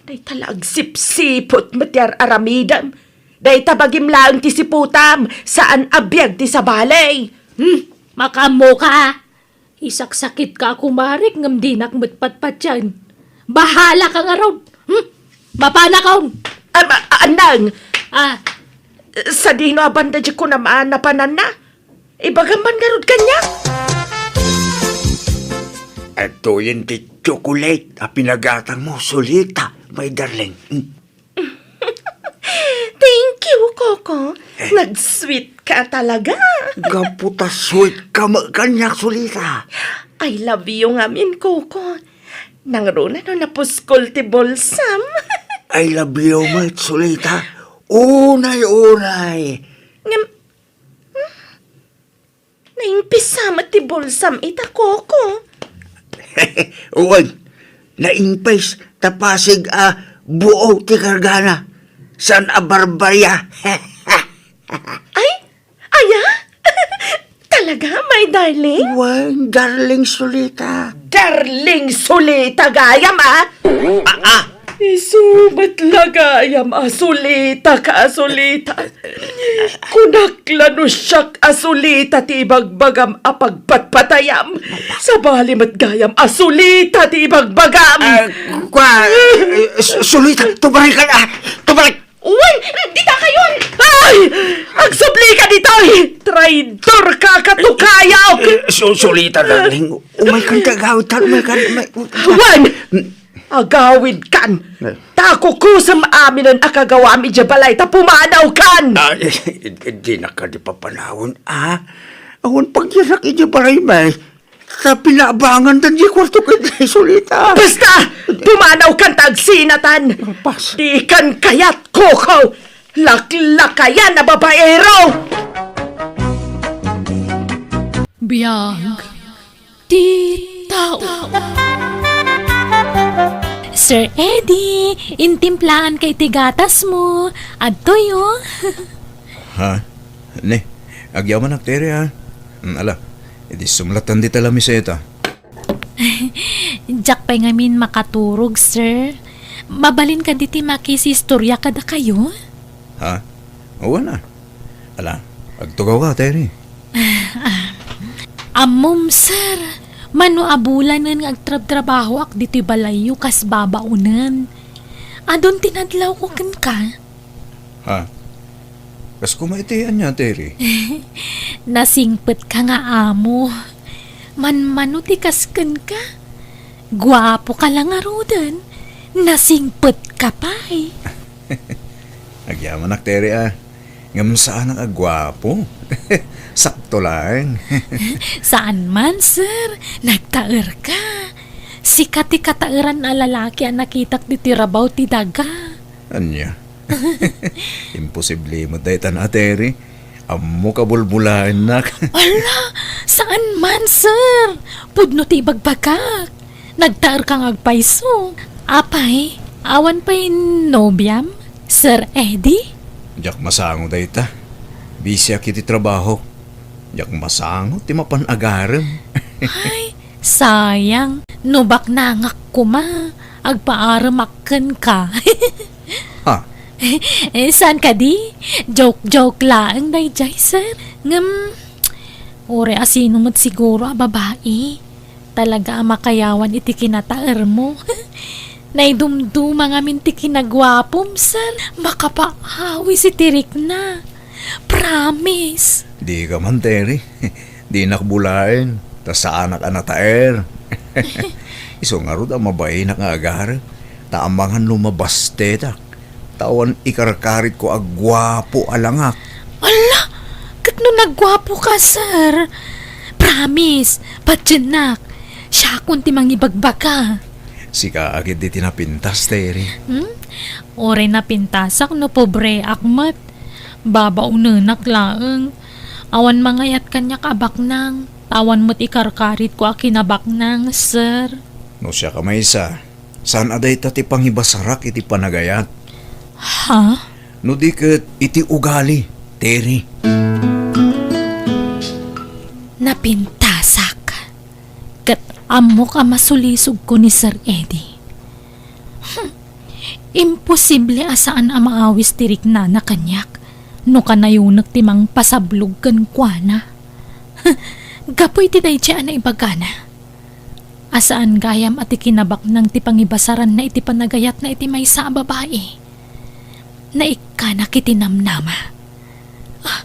Dayta la agsipsiput met ti ar-aramidem. Dayta bagim laeng ti siputam, saan a biag ti sabali. Hmm, makaammoka. Isaksakitka a kumarik ngem dinak met patpatien. Bahalaka ngarud. Hmm? Mapanakon. Am-, a-, Annang. Ah. Sadino a banda diay kunam a napananna? Ibagam man ngarud kaniak. Adtoyen ti chocolate a pinagatangmo, Solita, my darling. Mm. Thank you, Coco. Eh. Nag-sweet ka talaga. Gapu ta sweet ka met kaniak, Solita. I love you ngamin, Coco. Nangruna no napuskol ti bulsam. I love you met, Solita. Unay-unay. Ngem, hmm? Naingpis sa met ti bulsam ita, Coco. Wen, naingpis ta pasig a buo ti kargana. Saan a barbaria. Ay, aya? Talaga, my darling? Wen, darling Solita. Darling Solita gayam, a? Ah, ah. Isu met la gayam a Solita ka a Solita. Kunak la no siak a Solita ti ibagbagam a pagpatpatayam. Sabali met gayam a Solita ti ibagbagam. Ah, kwa, eh, Su-, Solita, tumaray ka na. Tumaray. Wen, dita kayon. Ay! Agsubli ka ditoy! Traidor ka, katukayok! Eh, Su-, Solita, darling. Umay kan ti agawid, tan umay kan, umay. Wen! Agawidkan! Eh. Ta kukusem aminen a kagawam idiay balay ta pumanawkan! Ah, eh, eh, eh, dinak kadi papanawen, a? Awan pagyanak idiay balay, may. Ta pinabangan dan di kwarto ket Solita. Basta! Pumanawkan ta agsinatan! Pas. Dikan kayat, Coco! Laklakayan a babaero! Biag ti tao. Sir Eddie, intimplaanka iti gatasmo. Adtoy, o. Ha? Ne, agyamanak, Terry, ha? Mm, ala, idi sumlatan dita lamiseta. Diak pay ngamin makaturog, sir. Mabalin kadi ti makisistoria kadakayo? Ha? Wen a. Ala, agtugaw ka, Terry. Ammom, sir, mano a bulanen nga agtrabtrabahoak ditoy balayyo kas babaonen. Adun ti nadlawko kenka. Ha? Kas kuma iti ania, Terry? Nasingpetka nga amo. Manmano ti kas kenka? Guapoka la ngaruden. Nasingpetka pay. Agyamanak, Terry, a. Ngem saanak a guapo. Sakto laeng. Saan man, sir. Nagtaerka. Sika ti kataeran a lalaki a nakitak ditoy rabaw ti daga. Ania? Imposible met daytan, a, Terry. Ammok a bulbulaennak. Ala, saan man, sir. Pudno ti ibagbagak. Nagtaerka nga agpayso. Apay, awan pay nobiam, Sir Eddie? Diak masango dayta. Busyak iti trabaho. Diak masango ti mapan agarem. Ay, sayang. No baknangak koma, agpaaremak kenka. Ha? Eh, saan kadi? Joke-joke laeng daydiay, sir. Ngem, uray a sino met siguro a babai, talaga a makayawan iti kinataermo. Naidumduma ngamin ti kinaguapom, sir. Makapaawis iti rikna. Promise. Dika man, Terry. Dinak bulaen, ta saanak a nataer. Isu ngarud a mabainak nga agarem, ta amangan no mabastetak, ta awan ikarkaritko a guapo a langak. Ala, ket no nagguapoka, sir, promise, patiennak, siakon ti mangibagbaga. Sika a ketdi ti napintas, Terry. Hmm? Uray napintasak no pobreak met. Babaonenak laeng. Awan mangayat kaniak a baknang. Awan met ikarkaritko a kinabaknang, sir. No siak a maysa, saan a dayta ti pangibasarak iti panagayat? Ha? No di ket iti ugali, Terry. Napintasak. Ket ammok a masulisogko ni Sir Eddie. Hmm. Imposible a saan a maawis ti riknana kaniak no kanayonek ti mangpasablog kenkuana. Gapu iti daydiay a naibagana, a saan gayam a ti kinabaknang ti pangibasaranna iti panagayatna iti maysa a babai. Naikkanak iti namnama. Ah,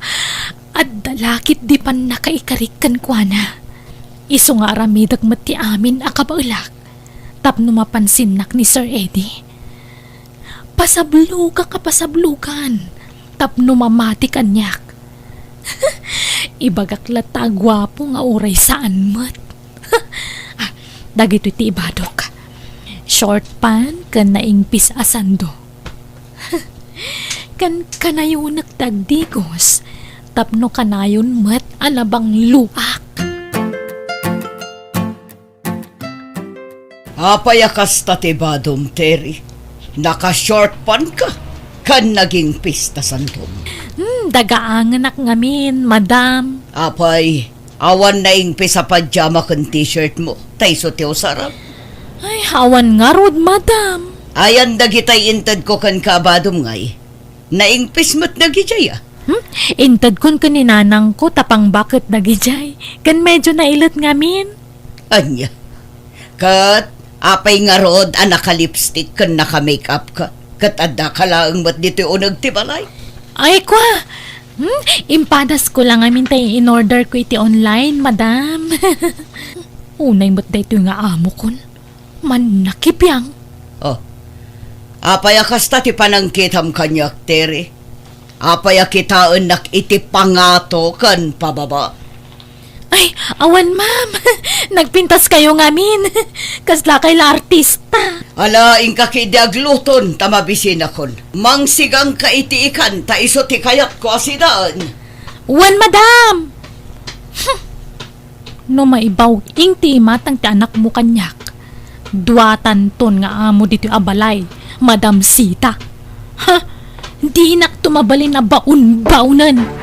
adda la ketdi pannakaikarik kenkuana. Isu nga aramidek met ti amin a kabaelak tapno mapansinnak ni Sir Eddie. Pasablogak a pasablogan tapno mamati kaniak. Ibagak latta a guapo nga uray saan met. Ah, dagitoy ti ibadok. Short pant ken naingpis a sando. Ken kanayonek ti agdigos tapno kanayon met a nabangloak. Apay a kasta ti badom, Terry? Naka-short pant ka ken nagingpis ta sandom. Hmm, dagaangenak ngamin, madam. Apay, awan naingpis a pajama ken t-shirt mo, ta isu ti usaram? Ay, awan ngarud, madam. Ayan dagitay intedko kenka a badom ngay. Naingpis met dagijay, a. Hmm? Intedkon ken ni nanangko ta pangbaket dagijay. Ken medyo nailet ngamin. Ania? Ket apay ngarud a naka-lipstick ken naka-makeup ka? Ket adda ka laeng met ditoy uneg ti balay? Ay, kwa! Hmm? Impadasko la ngamin ta in-order ko iti online, madam. Unay met daytoy nga amokon. Mannakibiang. Oh. Apay a kasta ti panangkitam kaniak, Terry? Apay a kitaennak iti pangato ken pababa? Ay, awan, ma'am. Nagpintaskayo ngamin. Kaslakay la artista. Ala, inka ketdi agluton ta mabisinakon. Mangsigangka iti ikan ta isu ti kayatko a sidaen. Wen, madam. Hmm. No maibaw-ing ti imatang ti anakmo kaniak, duatanton nga amo ditoy a balay, Madam Sita. Ha? Dinakto mabalin a baon-baonen.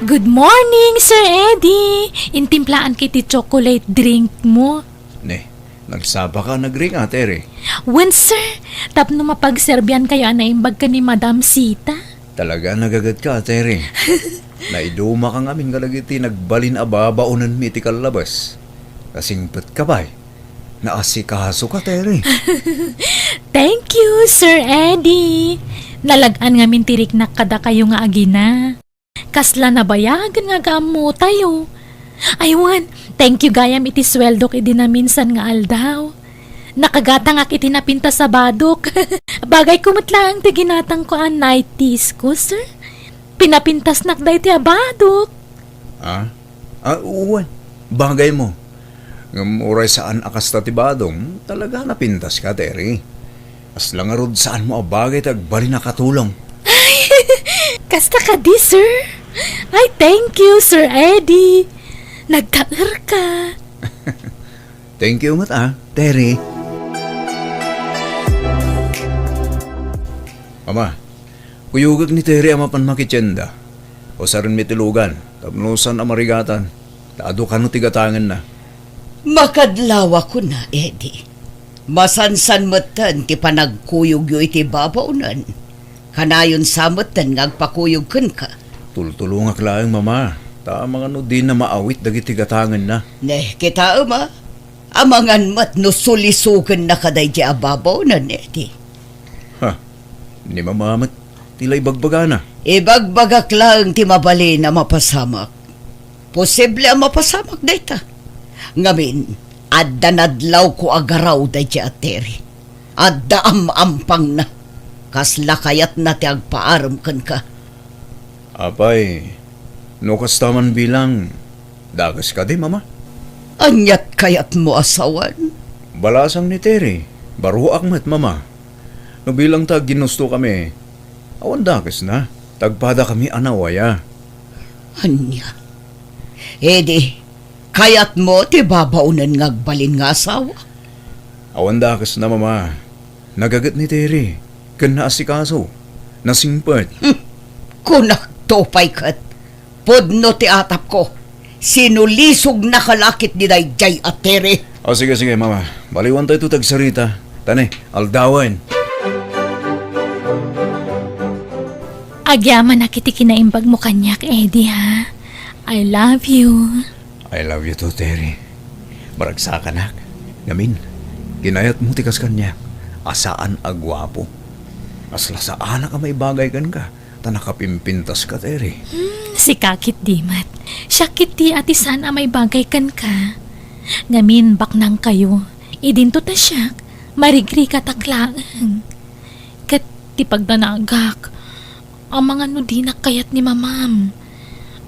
Good morning, Sir Eddie! Intimplaanka iti chocolate drink mo. Ne, nagsapaka a nagring, Ate Ri? Wen, sir. Tapno mapagserbiankayo a naimbag ken ni Madam Sita. Talaga, nagagetka, Ate Ri. Naidumakam ngamin kadagiti nagbalin a babaonenmi iti kallabas. Nasingpetka pay. Naasikasoka, Ate Ri. Thank you, Sir Eddie. Nalag-an ngamin ti riknak kadakayo nga agina. Kasla nabayagen nga agaammotayo. Ay wen, thank you gayam iti sueldok idi naminsan nga aldaw. Nakagatangak iti napintas a badok. Bagayko met laeng ti ginatangko a nighties ko, sir. Pinapintasnak daytoy a badok. Ah? Ah, wen. Bagaymo. Ngem uray saan a kasta ti badom, talaga napintaska, Terry. Kasla ngarud saanmo a bagay ti agbalin a katulong. Ay, kasta kadi, sir? Ay, thank you, Sir Eddie. Nagtaerka. Thank you met, ah, Terry. Mama, kuyogek ni Terry a mapan makitienda. Usarenmi ti lugan, tapno saan a marigatan, ta adu kano ti gatangenna. Makadlawa kuna, Eddie. Masansan metten ti panagkuyogyo iti babaonen. Kanayon sa metten nga agpakuyog kenka. Tultulongak laeng, Mama, ta amangan no dina maawit dagiti gatangenna. Ne, kitaem, a. Amangan met no sulisogennaka daydiay a babaonen, Eddie. Ha? Ni Mama met ti la ibagbagana. Ibagbagak laeng ti mabalin a mapasamak. Posible a mapasamak dayta. Ngamin, adda nadlawko a garaw daydiay a Terry. Adda am-ampangna. Kasla kayatna ti agpaarem kenka. Apay, no kasta man bilang, dakes kadi, Mama? Aniat kayatmo a sawen? Balasang ni Terry, baruak met, Mama. No bilang ta aginustokami, awan dakesna, ta agpadakami a nawaya. Ania? Idi, kayatmo ti babaonen nga agbalin nga asawa? Awan dakesna, Mama. Nagaget ni Terry, ken naasikaso. Nasingpet. Hmm. Kunakto pay ket, Pudno ti atapko. Sinulisognaka la ketdi daydiay a Terry. O, sige, sige, Mama. Baliwantayto ti agsarita. Tani, aldawen. Agyamanak iti kinaimbagmo kaniak, Eddie, ha? I love you. I love you too, Terry. Maragsakanak. Ngamin, kinayatmo ti kas kaniak a saan a guapo. Kasla saanak a maibagay kenka, ta nakapimpintaska, Terry. Hmm, sika ketdi met. Siak ketdi a ti saan a maibagay kenka. Ngamin, baknangkayo. Idinto ta siak, marigrigatak laeng. Ket ti pagdanagak, amangan no dinak kayat ni Mamam.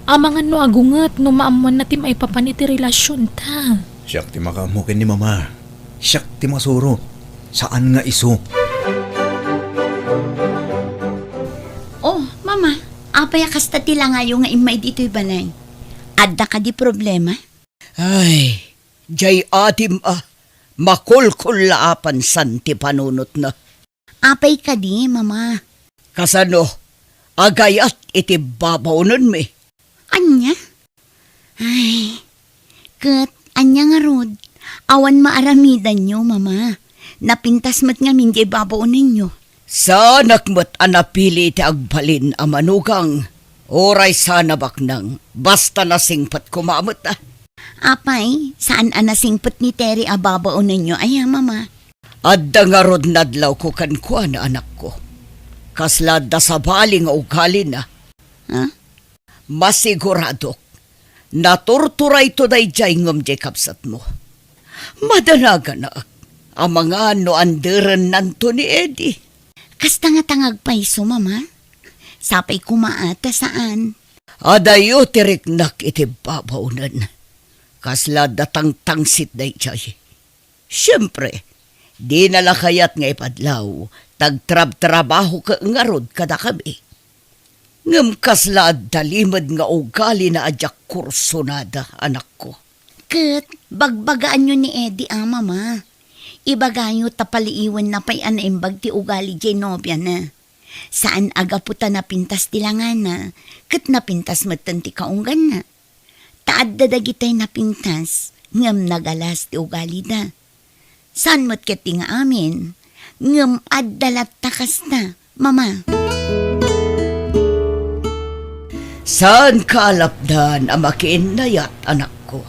Amangan no agunget no maammoanna ti maipapan iti relasionta. Siak ti makaammo ken ni Mama. Siak ti masuro. Saan nga isu. Oh, Mama, apay a kasta ti langayo nga immay ditoy balay? Adda kadi problema? Ay, jay adim a, makulkullaapan san ti panunotna. Apay kadi, Mama? Kasano? Agayat iti babaonenmi. Ania? Ay, ket ania ngarud? Awan maaramidanyo, Mama. Napintas met ngamin jay babaonenyo. Saanak met a napili ti agbalin a manugang. Uray saan a baknang, basta nasingpet koma met, a. Apay, saan a nasingpet ni Terry a babaonenyo aya, Mama? Adda ngarud nadlawko kenkuana, anakko. Kasla adda sabali nga ugalina. Ha? Masiguradok, naturturayto daydiay ngem jay kabsatmo. Madanaganak, amangan no anderennanto ni Eddie. Kasta nga tangag payso, Mama? Sapay koma a ta saan. Adayo ti riknak iti babaonen. Kasla adda tangtangsit daydiay. Siempre, dina la kayat nga ipadlaw, ta agtrabtrabaho ket ngarud kadakami. Ngem kasla adda limed nga ugalina a diak kursunada, anakko. Ket bagbagaanyo ni Eddie a, Mama. Ibagayo ta paliiwenna pay a naimbag ti ugali jay nobiana. Saan a gapu ta napintas ti langana, ket napintas metten ti kaungganna. Ta adda dagitay napintas, ngem nagalas ti ugalida. Saan met ket ti nga amin, ngem adda latta kasta, Mama. Saanka a lapdan a makiinnayat, anakko.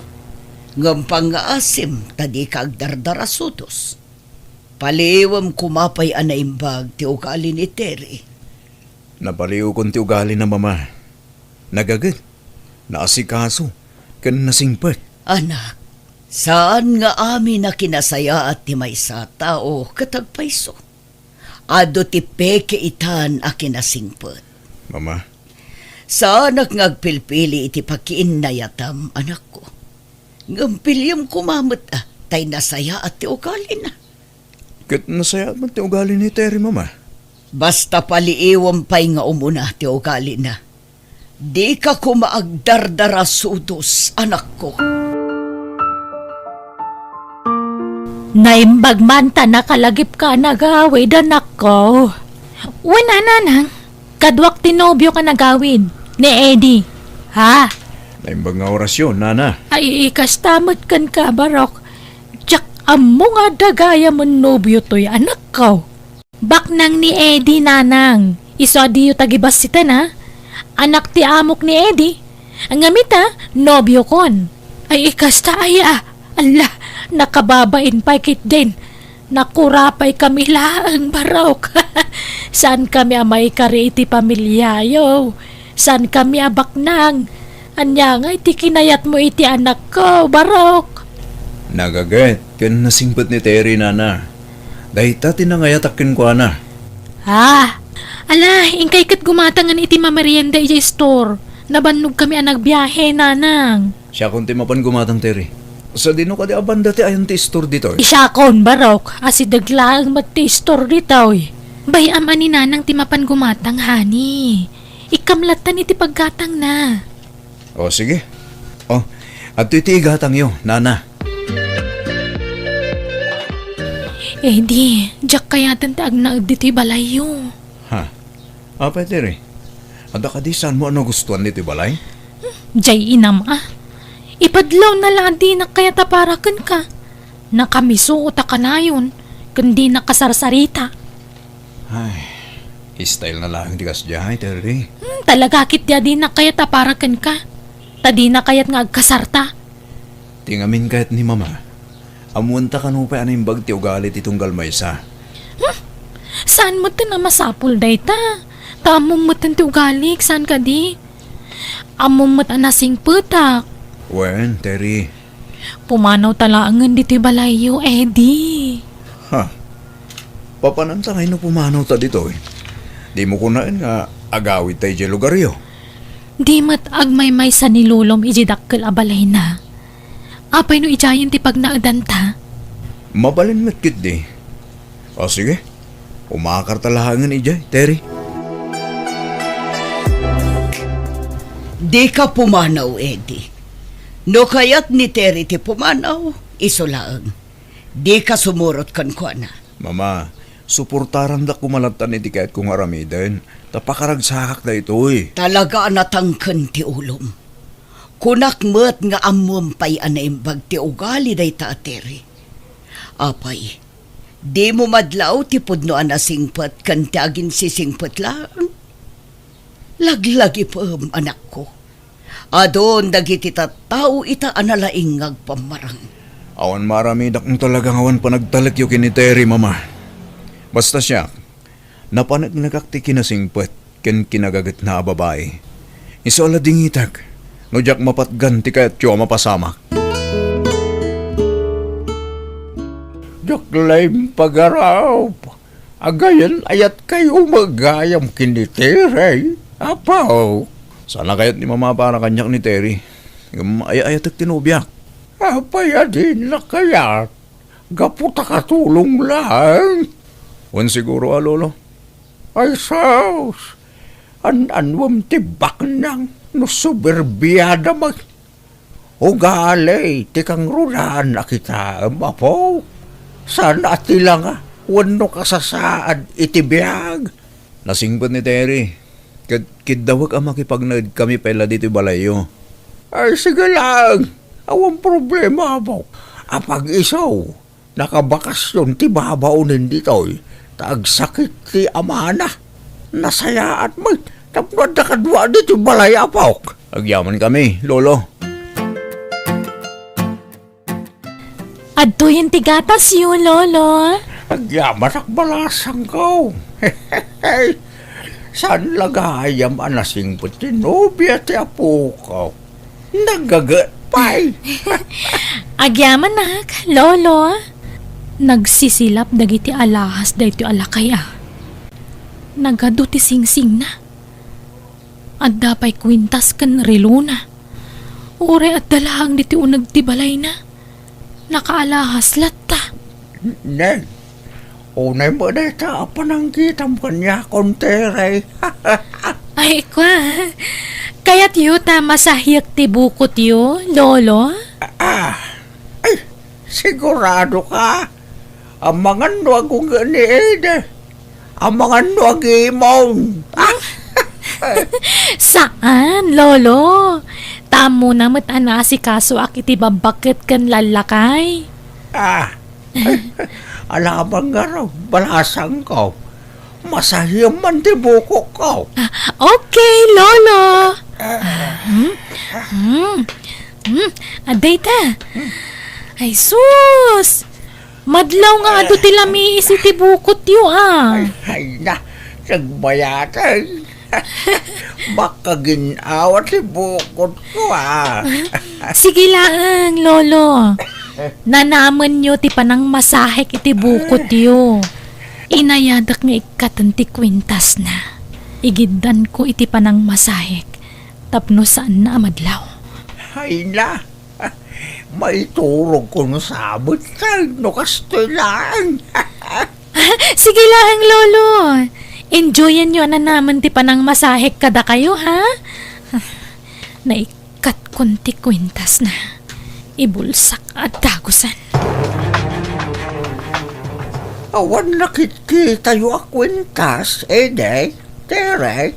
Ngem pangngaasim ta dika agdardarasudos. Paliiwem koma pay a naimbag ti ugali ni Terry. Napaliiwkon ti ugalina, Mama. Nagaget, naasikaso, ken nasingpet. Anak, saan nga amin a kinasayaat ti maysa a tao ket agpayso. Adu ti peke itan a kinasingpet. Mama. Saanak nga agpilpili iti pakiinnayatam, anakko. Ngem piliem koma met, a, tay nasayaat ti ugalina. Ket nasayaat met ti ugali ni Terry, Mama. Basta paliiwem pay nga umuna ti ugalina. Dika koma agdardarasudos, anakko. Naimbag man ta nakalagipka a nagawid, anakko. Wen a, nanang, kaduak ti nobio a nagawid, ni Eddie. Ha? Naimbag nga orasyon, nana. Ay, kasta met kenka, Barok. Diak ammo nga adda gayam a nobio toy, anakko. Baknang ni Eddie, nanang. Isu a diyo tagibassitan, a? Anak ti amok ni Eddie. Ngem ita, nobiokon. Ay, kasta aya. Alla, nakababain pay ketdin. Nakurapaykami laeng, Barok. Saankami a maikari iti pamiliayo. Saankami a baknang. Ania ngay ti kinayatmo iti anakko, Barok? Nagaget ken nasingpet ni Terry, nana. Dayta ti nangayatak kenkuana. Ah, ala, inkay ket gumatangan iti mamerienda idiay store. Nabannogkami a nagbiahe, nanang. Siakon ti mapan gumatang, Terry. Sadino kadi a banda ti ayan ti store ditoy? Siakon, Barok. Asideg laeng met ti store ditoy. Bay-am a ni nanang ti mapan gumatang, honey. Ikkam lattan iti paggatangna. O, sige. O, adtoy ti igatangyo, nana. Eddie, diak kayaten ti agnaed ditoy balayyo. Ha? Apay, Terry? Adda kadi saanmo a nagustuan ditoy balay? Jay inam a. Ipadlawna la a dinak kayat a para kenka. Nakamisuot a kanayon, ken dinak kasarsarita. Ay, style na laeng ti kasdiay, Terry. Hmm, talaga ketdi a dinak kayat a para kenka. Ta dinak kayat nga agkasarta. Ti ngamin kayat ni Mama, ammoenta kano pay a naimbag ti ugali ti tunggal maysa. Hmm? Saan metten a masapul dayta? Ta ammom metten ti ugalik, saan kadi? Ammom met a nasingpetak. Wen, Terry. Pumanawta laengen ditoy balayyo, Eddie. Ha? Papananta ngay no pumanawta ditoy? Dimo kunaen nga agawidta idiay lugaryo? Di met agmaymaysa ni Lolom idiay dakkel a balayna. Apay no idiayen ti pagnaedanta? Mabalin met ketdi. O sige, umakarta laengen idiay, Terry. Dika pumanaw, Eddie. No kayat ni Terry ti pumanaw, isu laeng. Dika sumurot kenkuana. Mama, suportarandak koma lattan iti kayatko nga aramiden, ta pakaragsakak daytoy. Talaga a natangken ti ulom. Kunak met nga ammom pay a naimbag ti ugali dayta a Terry. Apay, dimo madlaw ti pudno a nasingpet ken ti aginsisingpet laeng? Laglagipem, anakko. Adun dagiti tattao ita a nalaing nga agpammarang. Awan maaramidak no talaga nga awan panagtalekyo ken ni Terry, Mama. Basta siak, napaneknekak ti kinasingpet ken kinagagetna a babai. Isu a la dingitek no diak mapatgan ti kayatyo a mapasamak. Diak la impagarup. Agayan ayatkayo met gayam ken ni Terry, Apo. Saan a kayat ni Mama a para kaniak ni Terry. Ngem ay-ayatek ti nobiak. Apay a dina kayat? Gapu ta katulong laeng. Wen siguro a, Lolo. Ay sus! An-anuem ti baknang no suberbiada met. Ugali ti kangrunaan a kitaem, Apo. Saan a ti langa wenno kasasaad iti biag. Nasingpet ni Terry, ket kiddawek a makipagnaedkami pay la ditoy balayyo. Ay, sige laeng. Awan problema, Apo. Apag-isu, nakabakasyon ti babaonen ditoy, ta agsakit ti amana. Nasayaat met tapno adda kadua ditoy balay, Apok. Agyamankami, Lolo. Adtoyen ti gatasyo, Lolo. Agyamanak, balasangko. Saan la gayam a nasingpet ti nobia ti apoko? Nagaget pay. Agyamanak, Lolo. Nagsisilap dagiti alahas daytoy a lakay a. Nagadu ti singsingna. Adda pay kuintas ken relona. Uray adda laeng ditoy uneg ti balayna. Nakaalahas latta. Neng, unay met dayta a panangkitam kaniakon, Terry. Ay, kua. Kayatyo ta masahiek ti bukotyo, Lolo? Ah, ay, sigurado ka? Amangan no agunget ni Ede. Amangan no agimon. Saan, Lolo? Ta ammona met a naasikasoak iti babbaket ken lallakay. Ah, ala man ngarud, balasangko. Masahiem man ti bukokko. Ah, okay, Lolo. Hmm? Hmm? Hmm? Adda ita. Ay, sus! Madlaw nga adu ti lamiis iti bukotyo, ah. Ay, ay na, nagbayatan. Makagin-awa ti bukotko, ah. Sige laeng, Lolo. Nanamenyo ti panangmasahek iti bukotyo. Inayadak nga ikkaten ti kuintasna. Igiddanko iti panangmasahek tapno saanna a madlaw. Ay na, maiturogko no sabet no kastoy laeng. Sige laeng, Lolo. Enjoyanyo a nanamen ti panangmasahek kadakayo, ha? Naikkatkon ti kuintasna. Ibulsak a dagusen. Awan nakitkitayo a kuintas, Ede, Tere?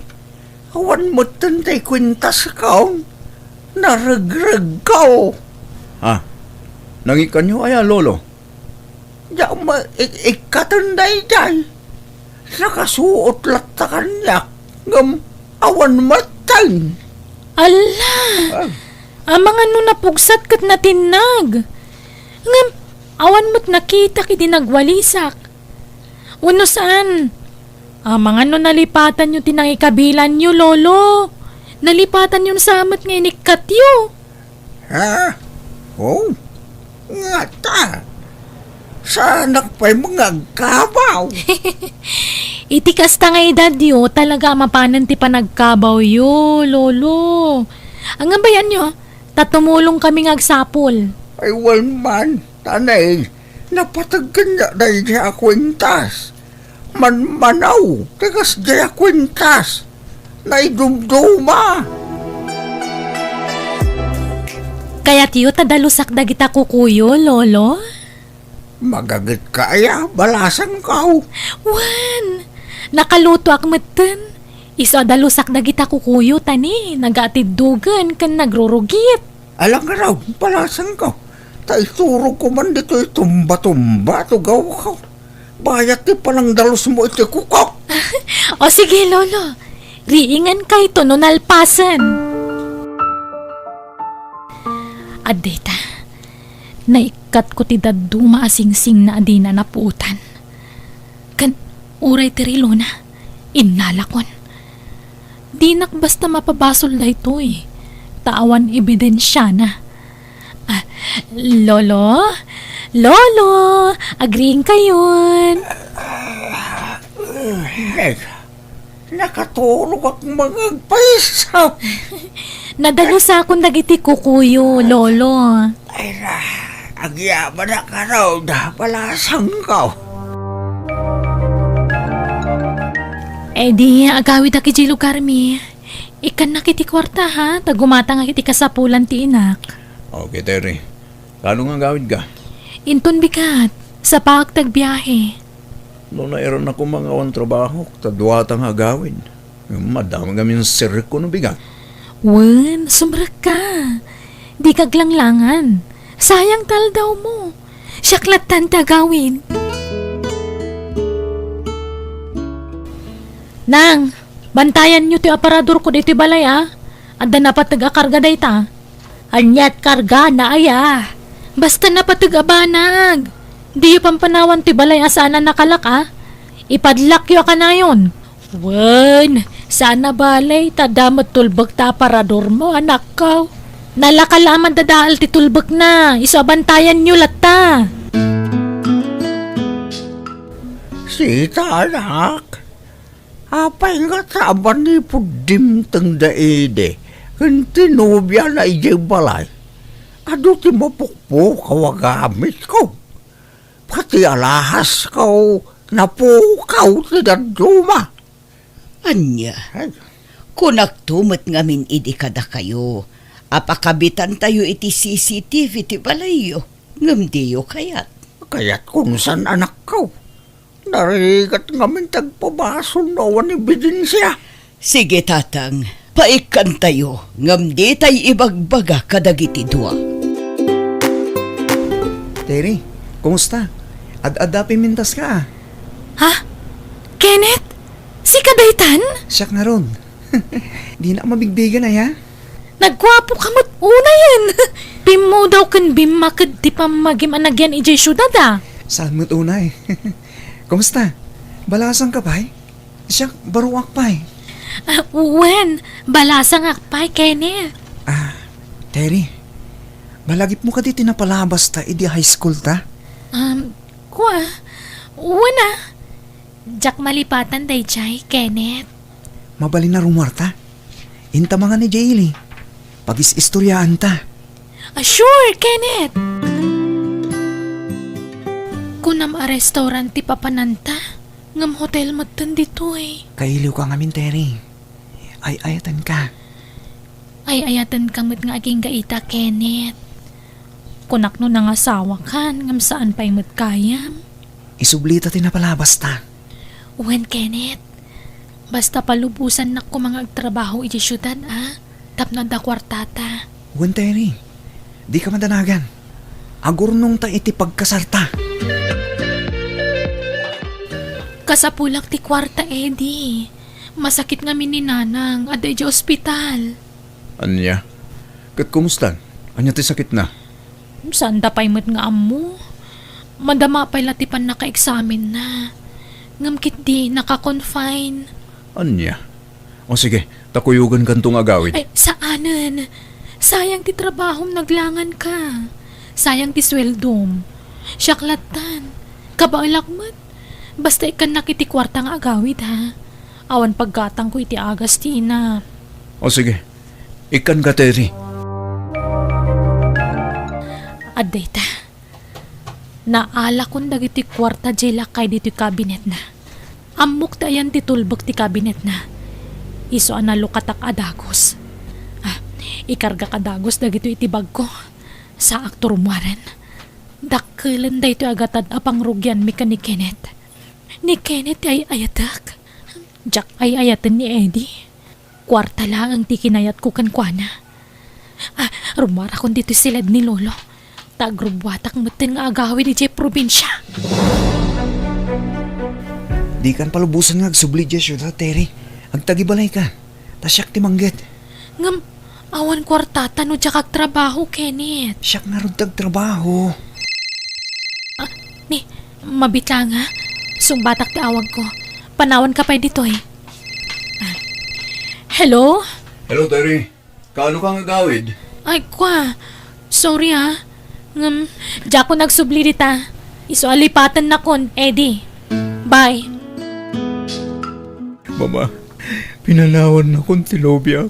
Awan metten ti kuintaskon. Naregregko. Ha? Nangikkanyo aya, Lolo? Diak ma-, ik-, ikkaten daydiay. Nakasuot latta kaniak, ngem awan metten. Alla! Ah. Amangan no napugsat ket natinnag. Ngem awan met nakitak idi nagwalisak. Wenno saan? Amangan no nalipatanyo ti nangikabilanyo, Lolo. Nalipatanyo sa met nga inikkatyo. Ha? Oh? Ngata? Saanak pay nga agkabaw? Iti kasta nga edadyo, talaga a mapanen ti panagkabawyo, Lolo. Anggabayanyo, ta tumulong kami nga agsapul. Ay, wen man, tanay, napateg kaniak daydiay a kuentas. Manmanaw, ti kasdiay a kuentas. Naidumduma. Kayatyo ta dalusak dagita kukuyo, Lolo? Magagetka aya, balasangko? Wen, nakalutoak metten. Isu a dalusak dagita kukuyo, ta ni, nagaatiddogen ken nagrurugit. Alang ngarud, balasangko. Ta iturogko man ditoy tumba-tumba, tugawko. Bayat ti panangdalusmo iti kukok. O sige, Lolo. Riingan kayto no nalpasen. Addeta, naikkatko ti dadduma a singsingna a dina napuotan. Ken uray ti rilona, innalakon. Dinak basta mapabasol daytoy, ta awan ebidensiana. Ah, Lolo? Lolo! Agriingkayon! Ay, nakaturogak nga agpayso. Nadalusakon dagiti kukuyo, Lolo. Ay na, agyamanak ngarud, balasangko. Eh di, agawidak idiay lugarmi. Ikkannak iti kuarta, ha? Ta gumatangak iti kasapulan ti inak. Okay, Terry. Kaano nga agawidka? Inton bigat, sapaak ti agbiahe. No nairana koma nga awan trabahok, ta duata nga agawid. Madama ngamin sirrek no bigat. Wen, sumrekka. Dika aglanglangan. Sayang ti aldawmo. Siak lattan ti agawid. Nang, bantayanyo ti aparadorko ditoy balay, a. Adda napateg a karga dayta. Aniat kargana aya? Basta napateg a banag. Diyo pampanawan ti balay a saan a nakalak, a. Ipadlakyo a kanayon. Wen, saan a bale, ta adda met tulbekta aparadormo, anakko. Nalaka la a madadael ti tulbekna, isu a bantayanyo latta. Sita, anak. Apay ngata a manipud dimteng da idi ken ti nobiana idiay balay? Adu ti mapukpukaw a gamitko. Pati alahasko, napukaw ti dadduma. Ania? Ay. Kunakto met ngamin idi kadakayo a pakabitantayo iti C C T V ti balayyo, ngem diyo kayat. Kayatko no saan, anakko. Narigat ngamin ti agpabasol no awan ebidensia. Sige, Tatang, paikkantayo, ngem ditay ibagbaga kadagiti dua. Terry, kumusta? Ad-adda pimintas ka, a. Ha? Kenneth? Sika daytan? Siak ngarud. Dinak mabigbigen, aya? Nagguapoka met unayen. Bimmudaw ken bimmaked ti pammagim a nagyan idiay siudad, a. Saan met unay? Kumusta? Balasangka pay? Siak, baruak pay. A, wen, balasangak pay, Kenneth. A, Terry, malagipmo kadi ti napalabasta idi high school ta? Um, kua, wen a. Diak malipatan daydiay, Kenneth. Mabalin a rumuarta. Inta mangan idiay ili. Pagis-istoriaanta. A, sure, Kenneth! Kunam a restaurant ti papananta, ngem hotel metten ditoy. Kailiwka ngamin, Terry. Ay-ayatenka. Ay-ayatenka met nga agingga ita, Kenneth. Kunak no nangasawakan, ngem saan pay met gayam. Isublita ti napalabasta. Wen, Kenneth. Basta palubosannak koma nga agtrabaho idiay siudad, a, tapno adda kuartata. Wen, Terry. Dika madanagan. Agurnongta iti pagkasarta. Kasapulak ti kuarta, Eddie. Masakit ngamin ni Nanang, adda idiay ospital. Ania? Ket kumustan? Ania ti sakitna? Saanda pay met nga ammo. Madama pay la ti pannakaexamenna. Ngem ketdi naka-confine. Ania? O sige, ta kuyogankanto nga agawid. Ay, saanen. Sayang ti trabahom, naglangan ka. Sayang ti sueldom. Siak lattan. Kabaelak met. Basta ikkannak iti kuarta nga agawid, ha? Awan paggatangko iti agas ti inap. O sige, ikkanka, Terry. Adda ita. Naalakon dagiti kuarta diay lakay ditoy kabinetna. Ammok ti ayan ti tulbek ti kabinetna. Isu a nalukatak a dagus. Ah, ikargak a dagus dagitoy iti bagko. Saakto rummuaren. Dakkelen daytoy a gatad a pangrugianmi ken ni Kenneth. Ni Kenneth ti ay-ayatek. Diak ay-ayaten ni Eddie. Kuarta laeng ti kinayatko kenkuana. Ah, rummuarakon ditoy siled ni Lolo. Ta agrubbuatak metten nga agawid idiay probinsia. Dikan palubosan nga agsubli idiay siudad, Terry. Agtagibalayka. Ta siak ti mangget. Ngem, awan kuartata no diak agtrabaho, Kenneth. Siak ngarud ti agtrabaho. Ah, ni, mabitla nga. Sungbatak ti awagko. Panawanka pay ditoy. Ah. Hello? Hello, Terry. Kaano ka nga agawid? Ay, kwa. Sorry, ah. Ngem, diakon agsubli dita. Isu a lipatennakon, Eddie. Bye. Mama, pinanawannakon ti nobiak.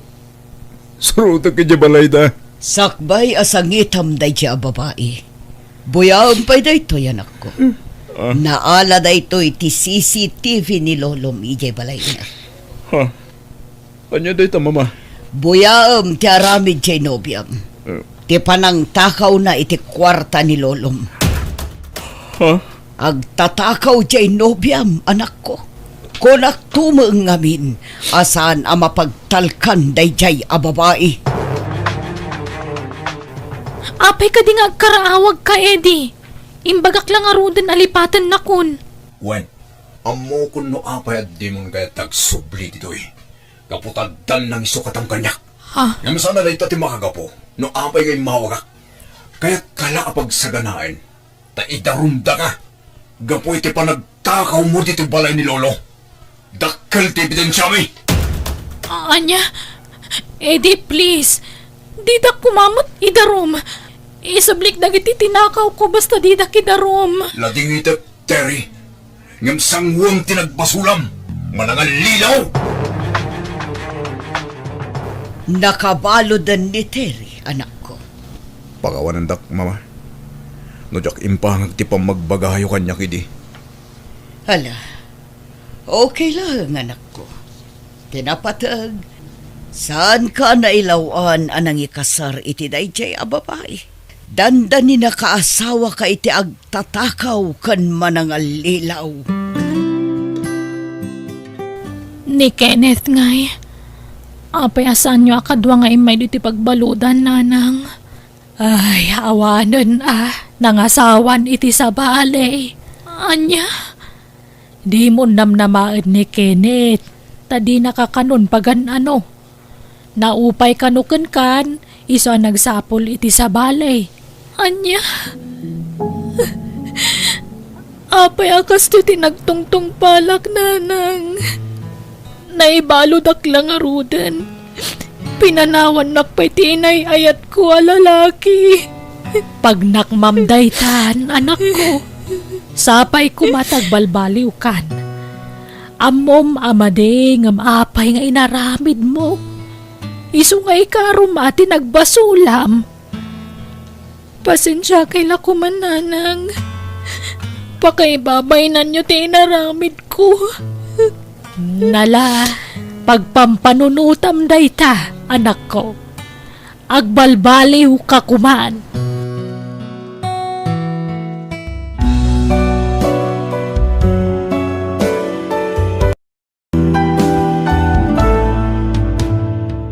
Surotek idiay balayda. Sakbay a sangitam daydiay a babai. Buyaem pay daytoy, anakko. Ah. Naala daytoy ti C C T V ni lolom idiay balayna. Ha? Ania dayta, Mama? Buyaem ti aramid diay nobiam. Eh. Ti panangtakawna iti kuarta ni lolom. Ha? Agtatakaw diay nobiam, anakko. Kunak tumeng ngamin a saan a mapagtalkan daydiay a babai. Apay kadi nga agkaraawagka, Eddie? Imbagak la ngaruden a lipatennakon. Wen, ammokon no apay a dimon kayat agsubli ditoy. Gapu ta addan nangisukatmo kaniak. Ha? Ngem saan a dayta ti makagapu no apay nga immawagak. Kayatka la a pagsaganaen ta idarumdaka gapu iti panagtakawmo ditoy balay ni Lolo. Dakkel ti ebidensiami. A-, ania? Eddie, please. Didak koma met idarum. Isublik dagiti tinakawko basta didak idarum. Ladingitek, Terry. Ngem sanguem ti nagbasolam. Manangallilaw! Nakabaluden ni Terry, anakko. Pakawanendak, Mama. No diak impangag ti pammagbagayo kaniak idi. Hala, okay laeng, anakko. Ti napateg, saanka a nailaw-an a nangikasar iti daydiay a babai. Dandani nakaasawaka iti agtatakaw ken manangallilaw. Ni Kenneth ngay, apay a saanyo a kadua nga immay ditoy pagbaludan, Nanang? Ay, awanen a, nangasawan iti sabali. Ania? Dimon namnamaen ni Kenneth, ta dinaka kanon pagan-ano. Naupay kano kenkan, isu a nagsapul iti sabali. Ania? Apay a kastoy ti nagtungtungpalak, Nanang? Naibaludak la ngaruden. Pinanawannak pay ti inay-ayatko a lalaki. Pagnakmam daytan, anakko. Sapay koma ta agbalbaliwkan. Ammom a madi ngem apay nga inaramidmo. Isu nga ikarom a ti nagbasolam. Pasensiakay la koma, Nanang. Pakaibabainanyo ti inaramidko. Nala, pagpampanunotam dayta, anakko. Agbalbaliwka koman.